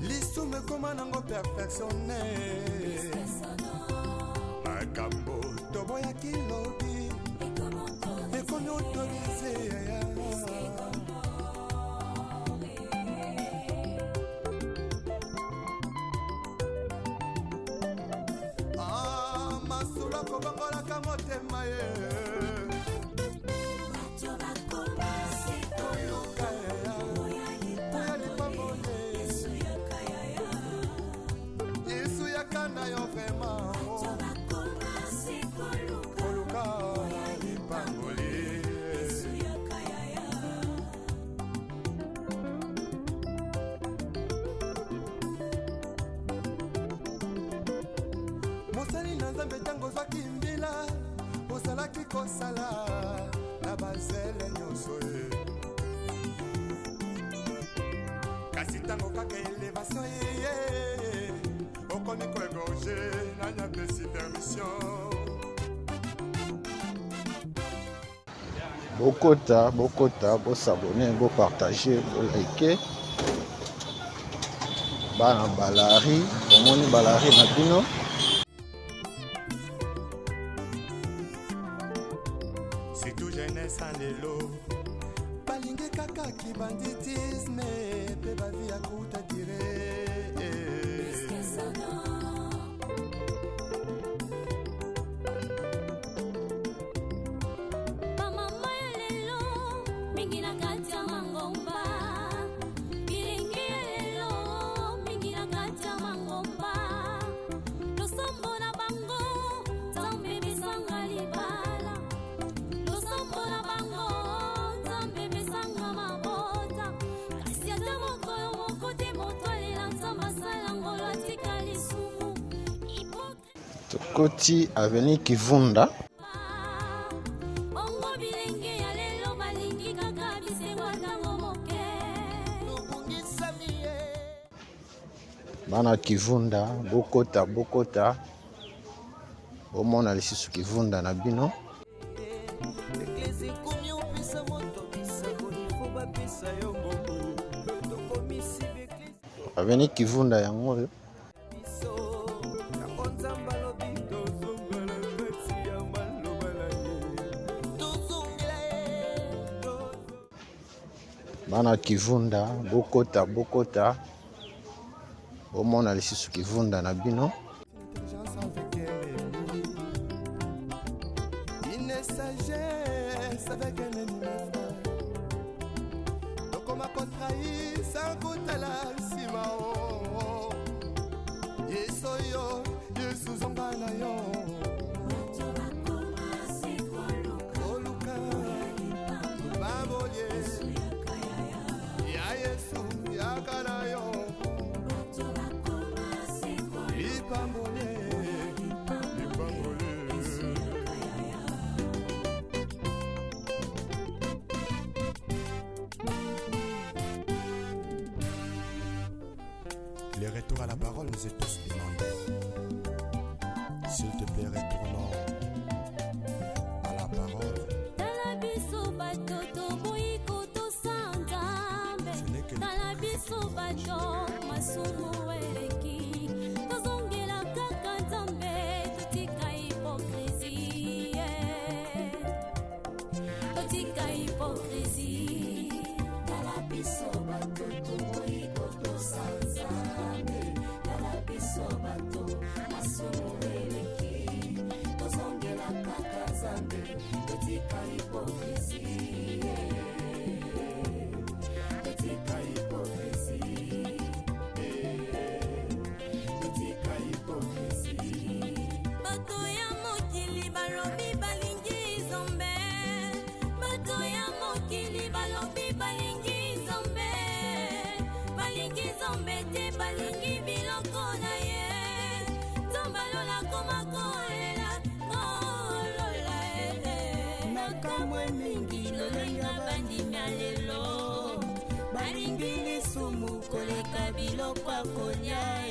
Lisumu ekoma nango perfectionné, makambo toboyaki lobi ekomi autorisé. Ah, masolo akobongolaka motema ye. Koluka ya lipamboli, Yesu yaka na yo vraiment. Koluka lipamboli. Mosali na Nzambe, ntango ozwaki mbila, ozalaki kosala na bazele nyonso ye, kasi ntango kaka élévation eye, Okomi koegorge, nani apesi permission? Bokota, bokota, bosabone, bopartage, bolike. Bana balari, omoni balari na bino. Surtout jeunesse ya lelo balingi kaka kibanditisme mpe bavi ya kuta dire. Bamama ya lelo mingi na kati ya mangomba, bilenge ya lelo mingi na kati ya mangomba, losambo na bango Nzambe pesanga libala, losambo na bango Nzambe pesanga mabota, kasi ata mokolo moko te moto alela Nzambe asala ngolo atika lisumu. Tokoti avenue Kivunda. Bongo bilenge ya lelo balingi kaka bisengo ntango moke. Bana Kivunda, bokota, bokota, bomona lisusu Kivunda na bino. Eglise ekomi opesa moto bisakoli fo bapesa yo mbongo, tokomisi beglise. Avenue Kivunda yango oyo. Biso yango Nzambe alobi tozongela kati ya maloba na ye, tozongela ye. Bana Kivunda, bokota, bokota, bomona lisusu Kivunda na bino. Intelligence avec un ennemi, une sagesse avec un ennemi, mes frères. Tokoma kotrahir sans kotala nsima o. Yesu oyo, Yesu zonga na yo. Koluka babolie ya Yesu yaka na yo. Lipambole, lipambole. Le retour à la parole nous est tous demandé. S'il te plaît, retournons à la parole. Tala biso bato toboyi kotosa Nzambe, Ce n'est que tala biso bato masumu eleki, tozongela kaka Nzambe, totika hypocrisie, totika hypocrisie. Tala biso bato toboyi kotosa Nzambe, tala biso bato masumu eleki, tozongela kaka Nzambe, totika hypocrisie, totika hypocrisie, totika hypocrisie. Bato ya mokili balobi balingi Nzambe, bato ya mokili balobi balingi Nzambe, balingi Nzambe te, balingi biloko na ye. Nzambe alola koma kolela kolola e. Nakamwe mingi lolenge bandimi ya lelo balingi lisumu koleka biloko ya kolia e,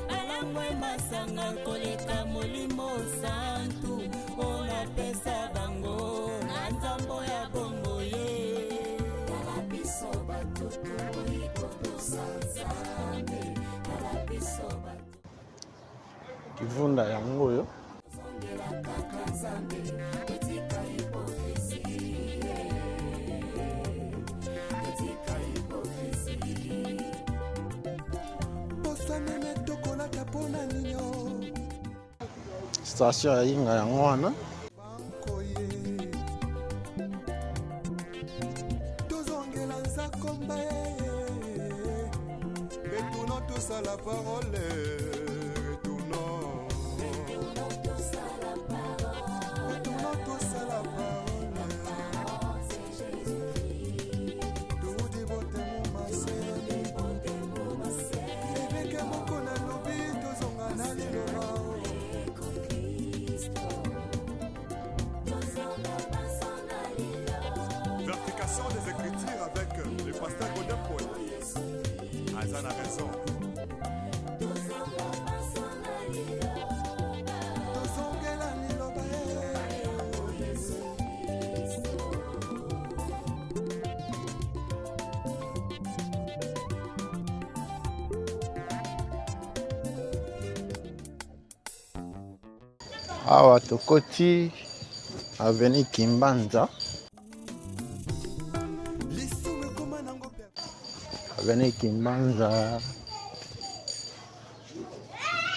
balangwe masanga koleka molimo santu oyo napesa bango na nzambo ya bongo ye. Tala biso bato toboyi kotosa Nzambe, tala biso bato Kivunda yango oyo. tozongela kaka Nzambe, totika hypocrisie, totika hypocrisie. Poso meme tokolata mpona ninyo. Station ya Inga yango wana. Bankoye tozongela nzakomba ye. Retournons tous à la parole, retournons, retournons tous à la parole. Toudi botemo masele eveke moko nalobi tozonga na liloba. Awa tokoti avenue Kimbanza. Avenue Kimbanza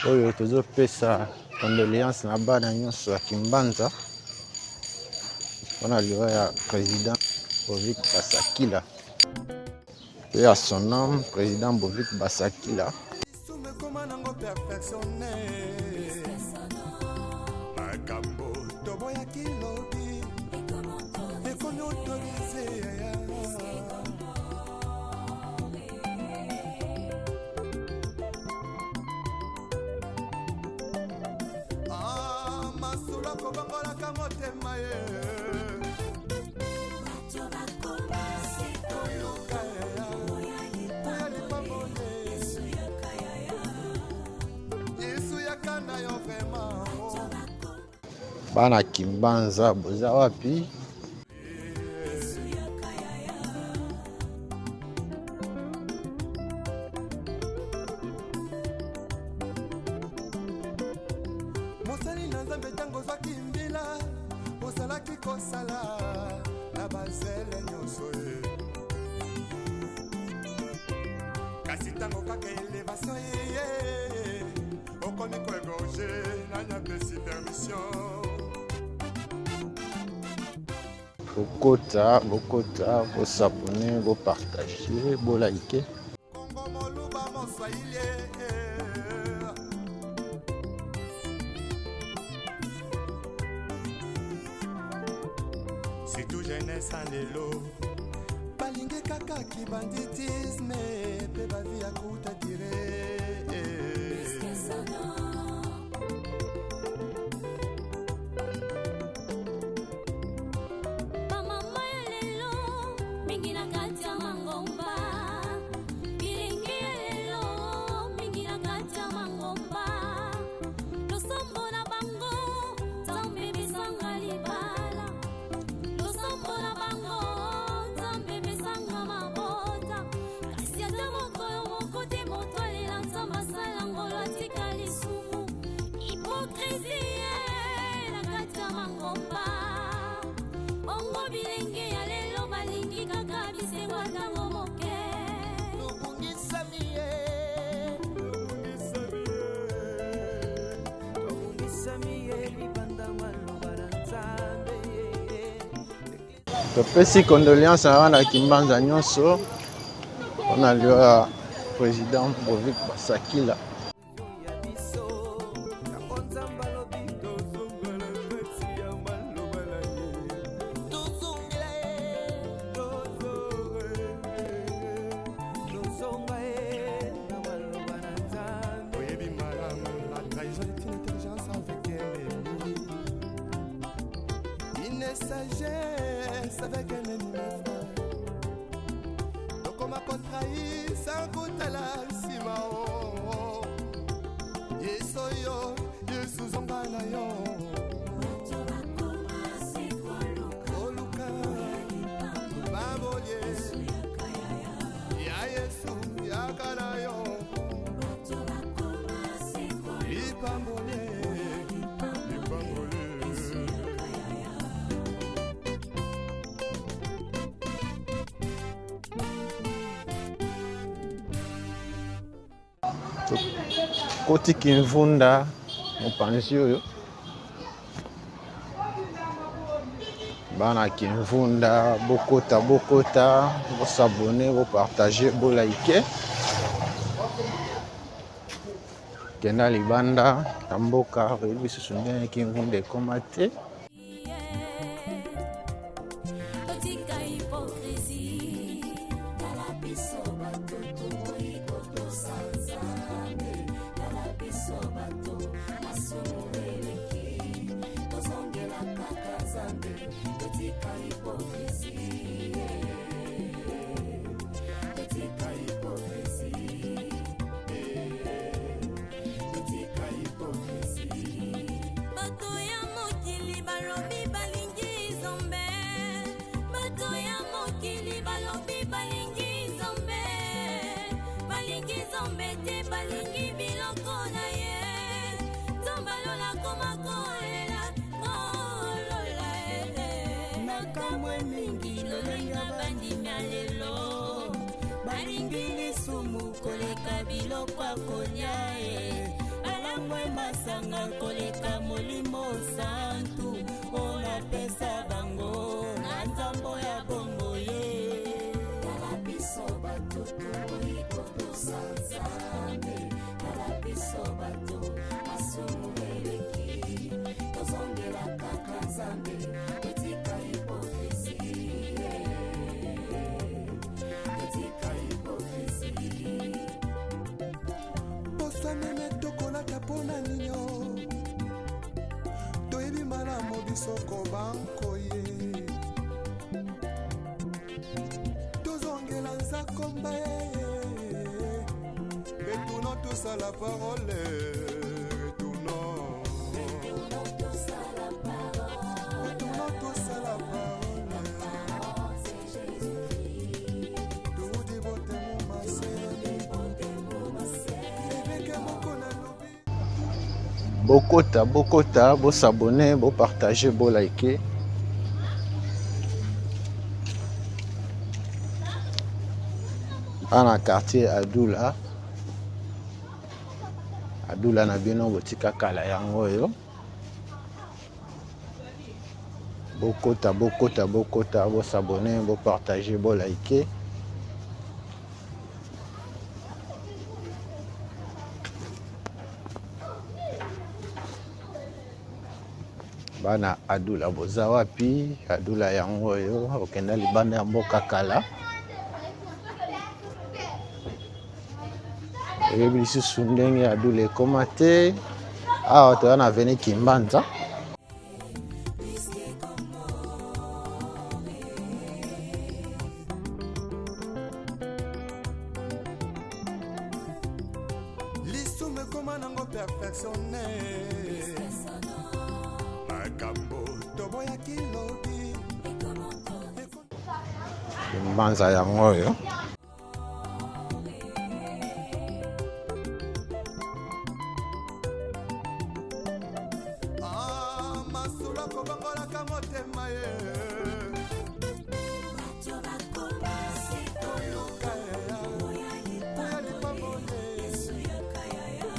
oyo tozopesa condoléance na bana nyonso ya Kimbanza mpona liwa ya président Bovik Basakila mpe ya son homme président Bovik Basakila. Makambo toboyaki lobi ekomi autorise. Ah, masolo akobongolaka motema ye. Koluka ya lipamboli. Yesu yaka na yo vraiment. Bana Kimbanza boza wapi? Mosali na Nzambe, ntango ozwaki mbila, ozalaki kosala na bazele nyonso ye. Kasi ntango kaka élévation eye, okomi koégorger. Nani apesi permission? Bokota, bokota, bos'abonner, bopartager, boliker. Kongo, moluba, moswahili. Surtout jeunesse ya lelo balingi kaka kibanditisme mpe bavie ya courte durée. Bamama ya lelo mingi na kati ya mangomba, bilingi ya lelo mingi na kati ya mangomba, losambo na bango Nzambe pesanga libala, losambo na bango Nzambe pesanga mabota, kasi ata mokolo moko te moto alela Nzambe asala ngolo atika lisumu. Hypocrisie na kati ya mangomba. Bongo bilenge ya lelo balingi kaka bisengo ntango moke. Tobungisami ye, tobungisami ye libanda maloba na Nzambe. Topesi condoléance na bana Kimbanza nyonso mpona liwa ya président Bovik Basakila. Ya biso yango Nzambe alobi tozongela kati ya maloba na ye, tozongela ye, tozonga ye na maloba na Nzambe. Oyebi malamu, la trahison est une intelligence avec un ennemi, une sagesse avec un ennemi, mes frères. Tokoma kotrahir sans kotala nsima o. Yesu oyo, Yesu zonga na yo. Koluka babolie ya Yesu yaka na yo. Lipambolie, lipambolie. Tokoti Kimvunda, mopanzi oyo bana Kimvunda bokota, bokota, bos'abonner, bopartager, boliker. Kenda libanda ya mboka, oyebi lisusu ndenge Kimvunda ekóma te. Totika hypocrisie. Tala biso bato toboyi kotosa Nzambe. Tala biso bato masumu eleki, tozongela kaka Nzambe. Totika hypocrisie, totika hypocrisie, totika hypocrisie. Bato ya mokili balobi balingi Nzambe, bato ya mokili balobi balingi Nzambe, balingi Nzambe te, balingi biloko na ye. Nzambe alola koma kolela. Nakamwe mingi lolenge bandimi ya lelo balingi lisumu koleka biloko ya kolia e balangwe masanga koleka molimo santu oyo napesa bango na nzambo ya bongo ye. Tala biso bato toboyi kotosa Nzambe, tala biso bato masumu eleki, tozongela kaka Nzambe, totika hypocrisie, totika hypocrisie. Poso meme tokolata mpona ninyo, toyebi malamu biso kobankoye, tozongela nzakomba ye. Retournons tous à la parole, retournons, Retournons tous à la parole, retournons tous à la parole. Parole, c'est Jésus-Christ. Toudi botemo maseni, eveke moko nalobi. Bokota, bokota, bosabone, bopartage, bolike. Bana quartier Adula, Adula na bino botika kala yango oyo. Bokota, bokota, bokota, bosabone, bopartage, bolike. Bana Adula boza wapi? Adula yango oyo okenda libanda ya mboka kala. Oyebi lisusu ndenge Adula ekoma te. Awa toza na avenue Kimbanza. Lisumu ekoma nango perfectionne, makambo toboyaki lobi. Kimbanza yango oyo. Ah, masolo akobongolaka motema ye. Bato bakoma se Koluka ya koya oya lipamboli. Yesu yaka yaya.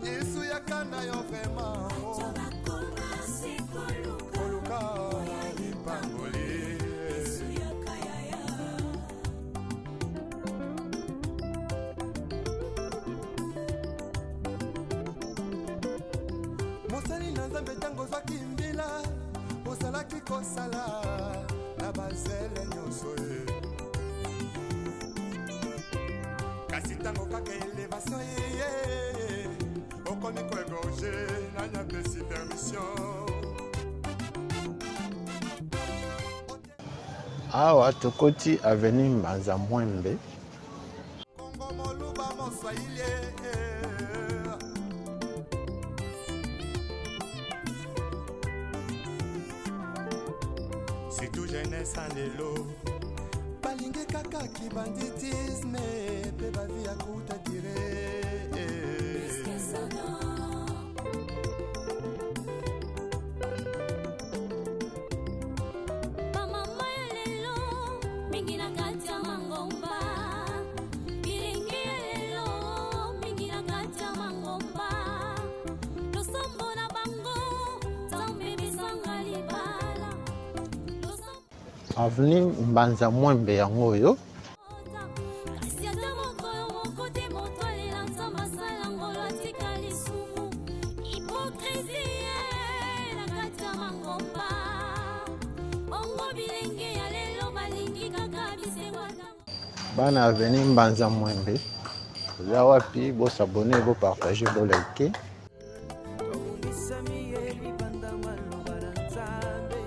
Yesu yaka na yo vraiment. Bato bakoma se koluka koluka lipamboli. Yesu yaka yaya. Mosali na Nzambe, ntango ozwaki mbila, ozalaki kosala na bazele nyonso ye, kasi ntango kaka élévation eye, okomi koégorge. Nani apesi permission? Awa tokoti avenue Mbanza Mwembe. Kongo, moluba, moswahili. Surtout jeunesse ya lelo balingi kaka kibanditisme mpe bavi ya kuta dire. Puisque sonore. Bamama ya lelo mingi na kati ya mangomba, bilenge ya lelo mingi na kati ya mangomba, losambo na bango Nzambe besanga libala. Losambo Avenue Mbanza Mwembe yango oyo. kasi ata mokolo moko te moto alela Nzambe asala ngolo atika lisumu. Hypocrisie na kati ya mangomba, bongo bilenge ya lelo balingi kaka bisengo ata Bana avenue Mbanza Mwembe oza wapi? Bosabone, bopartage, bolike. Tobundisami ye libanda maloba na Nzambe.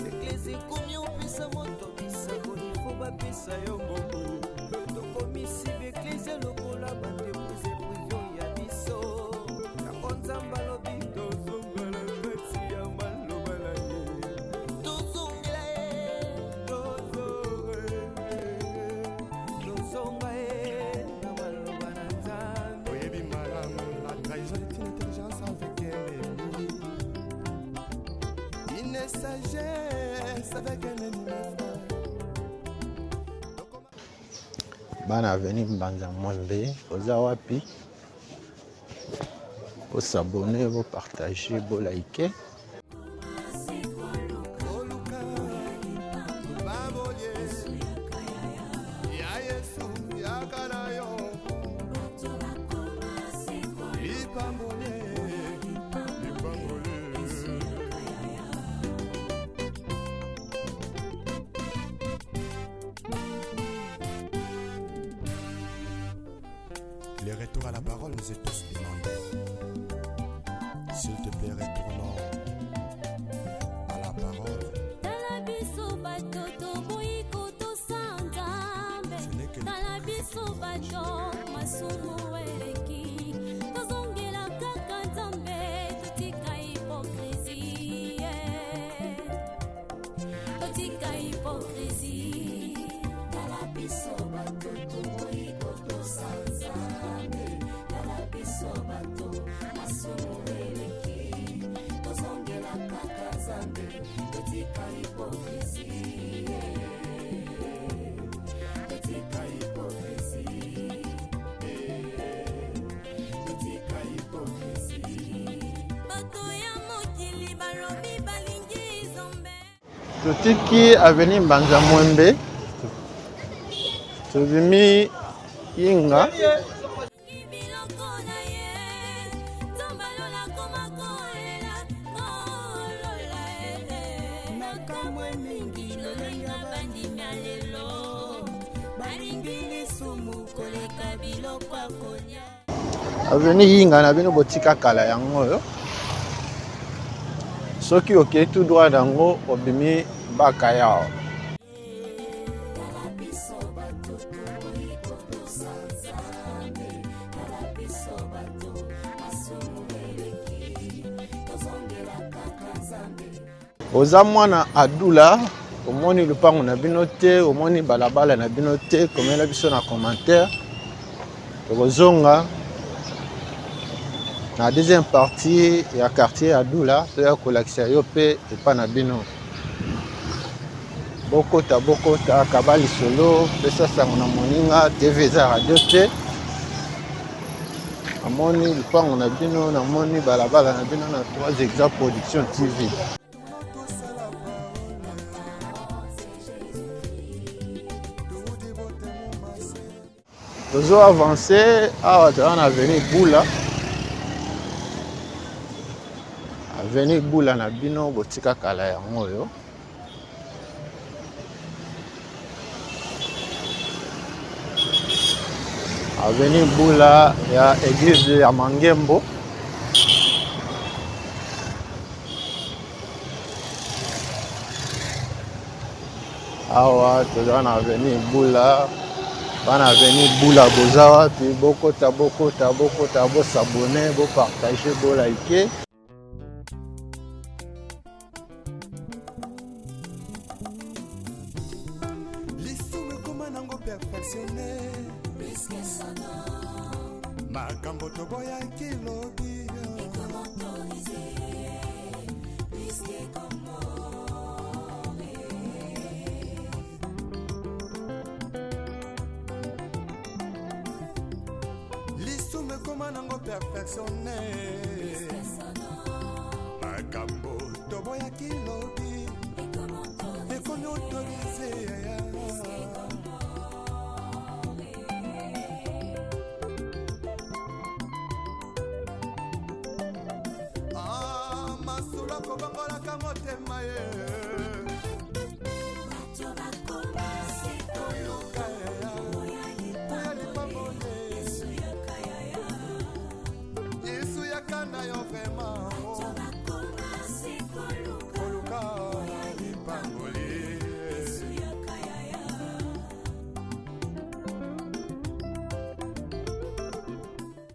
Eglise ekomi opesa moto bisakoli fo bapesa yo mbongo. Tokomisi baeglise lokola baentreprise privé ya biso. Yango Nzambe alobi tozongela kati ya maloba na ye, tozongela ye, tozonga ye na maloba na Nzambe. Oyebi malamu, la trahison est une intelligence avec ennemi, une sagesse. Bana avenue Mbanza Mwembe, oza wapi? Bo s'abonner, bo partager, bo liker. Le retour à la parole nous est tous demandé. S'il te plaît, retournons à la parole. Tala biso bato toboyi kotosa Nzambe. Ce n'est que le Tala biso bato masumu eleki. Tozongela kaka Nzambe, totika hypocrisie. Totika hypocrisie. Tala biso bato toboyi kotosa Nzambe. Tala biso bato masumu eleki. Tozongela kaka Nzambe, totika hypocrisie. Totika hypocrisie. Totika hypocrisie. Bato ya mokili balobi balingi Nzambe. Totiki avenue Mbanza Mwembe, tobimi Inga. Biloko na ye, Nzambe alola koma kolela, kolola ele. Nakamwe mingi lolenge bandimi ya lelo, balingi lisumu koleka biloko ya kolia. Avenue Yinga na bino botika kala yango oyo. Soki okei tout droit nango obimi Bakayao. Tala biso bato toboyi kotosa Nzambe. Tala biso bato masumu eleki, tozongela kaka Nzambe. Oza mwana Adula, omoni lupango na bino te, omoni balabala na bino te, komela biso na commentaire. Tokozonga na deuxième partie ya quartier Adula, toya kolakisa yo pe epa na bino. Bokota, bokota, kaba lisolo, pesa sango na moninga, TV eza radio te. Namoni lupango na bino, namoni balabala na bino na 3 Exa Production TV. Tozo avancer awa toza na avenue Bula. Avenue Bula na bino botika kala yango oyo. Avenue Bula ya église ya Mangembo. Awa toza na avenue Bula. Bana avenue Bula boza wapi? Bokota, bokota, bokota, bo s'abonner, bo partager, bo liker. Lisumu ekoma nango perfectionné. Makambo toboyaki lobi. Lisumu ekoma nango perfectionné. Makambo toboyaki lobi. Ekomi autorisé. Ah, masolo akobongolaka motema ye. Koluka ya lipamboli. Yesu yaka na yo vraiment. Koluka lipamboli.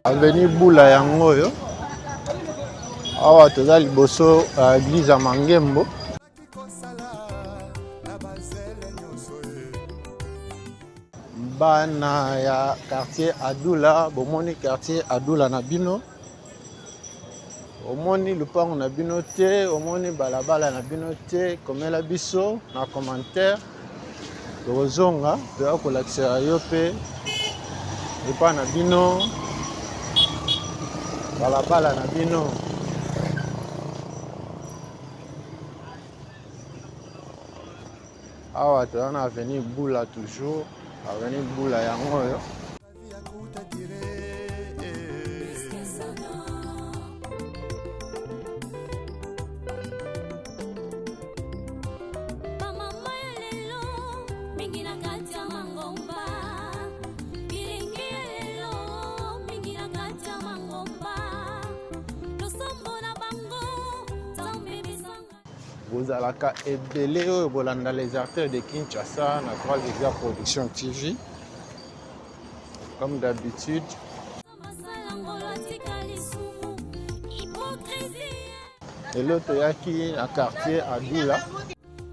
Avenue Bula yango oyo. Awa toza liboso ya église ya Mangembo. Bana ya quartier Adula, bomoni quartier Adula na bino. Omoni lupango na bino te, omoni balabala na bino te, komela biso na commentaire. Tokozonga toya kolakisa yo mpe epai na bino, balabala na bino. Awa toza na avenue Bula toujours, avenue Bula yango oyo. Bamama ya lelo mingi na kati ya mangomba, bilenge ya lelo mingi na kati ya mangomba, losambo na bango Nzambe bisanga. Bozalaka ebele oyo bolanda les artères de Kinshasa na 3 Exa Production TV. Comme d'habitude. Lelo toyaki na quartier Adula.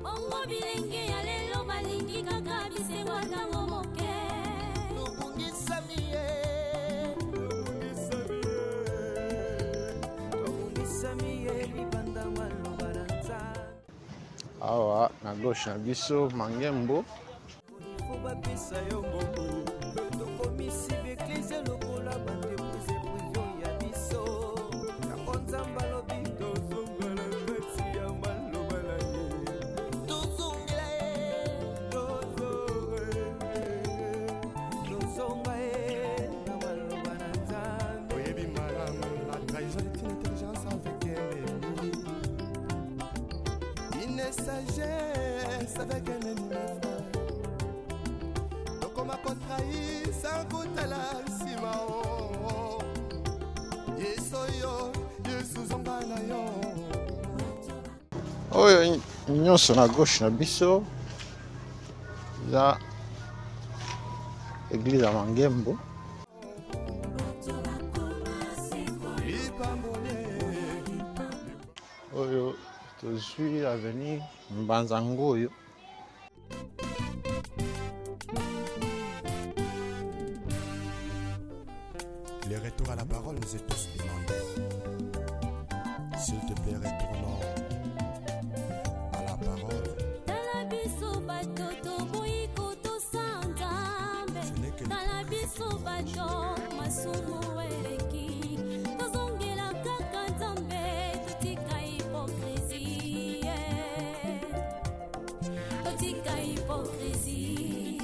Bongo bilenge ya lelo balingi kaka bisengo ntango moke. Tobungisami ye, tobungisami ye libanda maloba na Nzambe. Awa na gauche na biso Mangembo. Fo bapesa yo mbongo, tokomisi b'eglise lokola ba entreprise prive ya biso. Yango Nzambe alobi tozonga na kati ya maloba na ye, tozongela ye, tozonga ye, tozonga ye na maloba na Nzambe. Oyebi malamu, la trahison est une intelligence avec un ennemi. Une sagesse avec un ennemi, mes frères. Tokoma kotrahir sans kotala nsima, oh, oh. Yesu yo, Yesu zonga na yo. Oyo nyonso na gauche na biso eza église ya Mangembo. Oyo tozwi avenue Mbanza Ngoyo. Le retour à la parole nous est tous demandé. S'il te plaît, retournons à la parole. Tala biso bato toboyi kotosa Nzambe. Ce n'est que Tala biso bato masumu eleki. Tozongela kaka Nzambe, totika hypocrisie. Totika hypocrisie.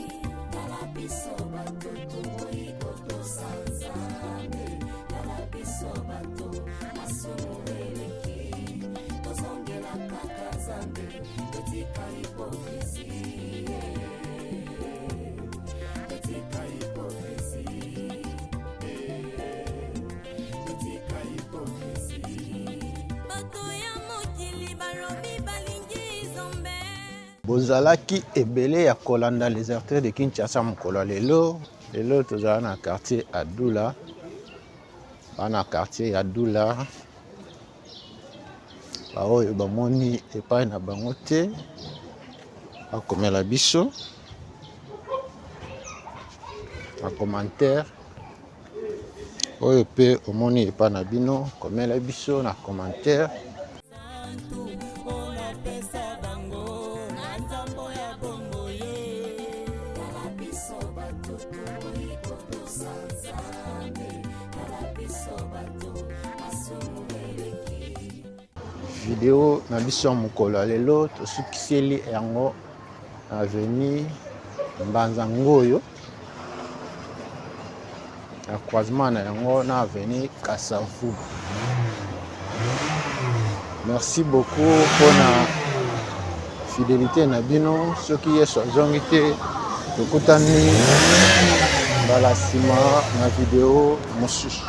Tala biso bato toboyi kotosa Nzambe. Tala biso bato masumu eleki. Tozongela kaka Nzambe, totika hypocrisie. Totika hypocrisie. Totika hypocrisie. Bato ya mokili balobi balingi Nzambe. Bozalaki ebele ya kolanda les artères de Kinshasa mokolo ya lelo. Lelo tozala na quartier Adula. Bana quartier Adula baoyo bamoni epai na bango te bakomela biso na commentaire. Oyo pe omoni epai na bino, komela biso na commentaire. Video na biso ya mokolo ya lelo tosukiseli yango na avenue Mbanza Ngoyo na croisement na yango na avenue Kasavubu. Merci beaucoup mpona fidélité na bino. Soki Yesu azongi te, tokutani mbala nsima na video mosusu.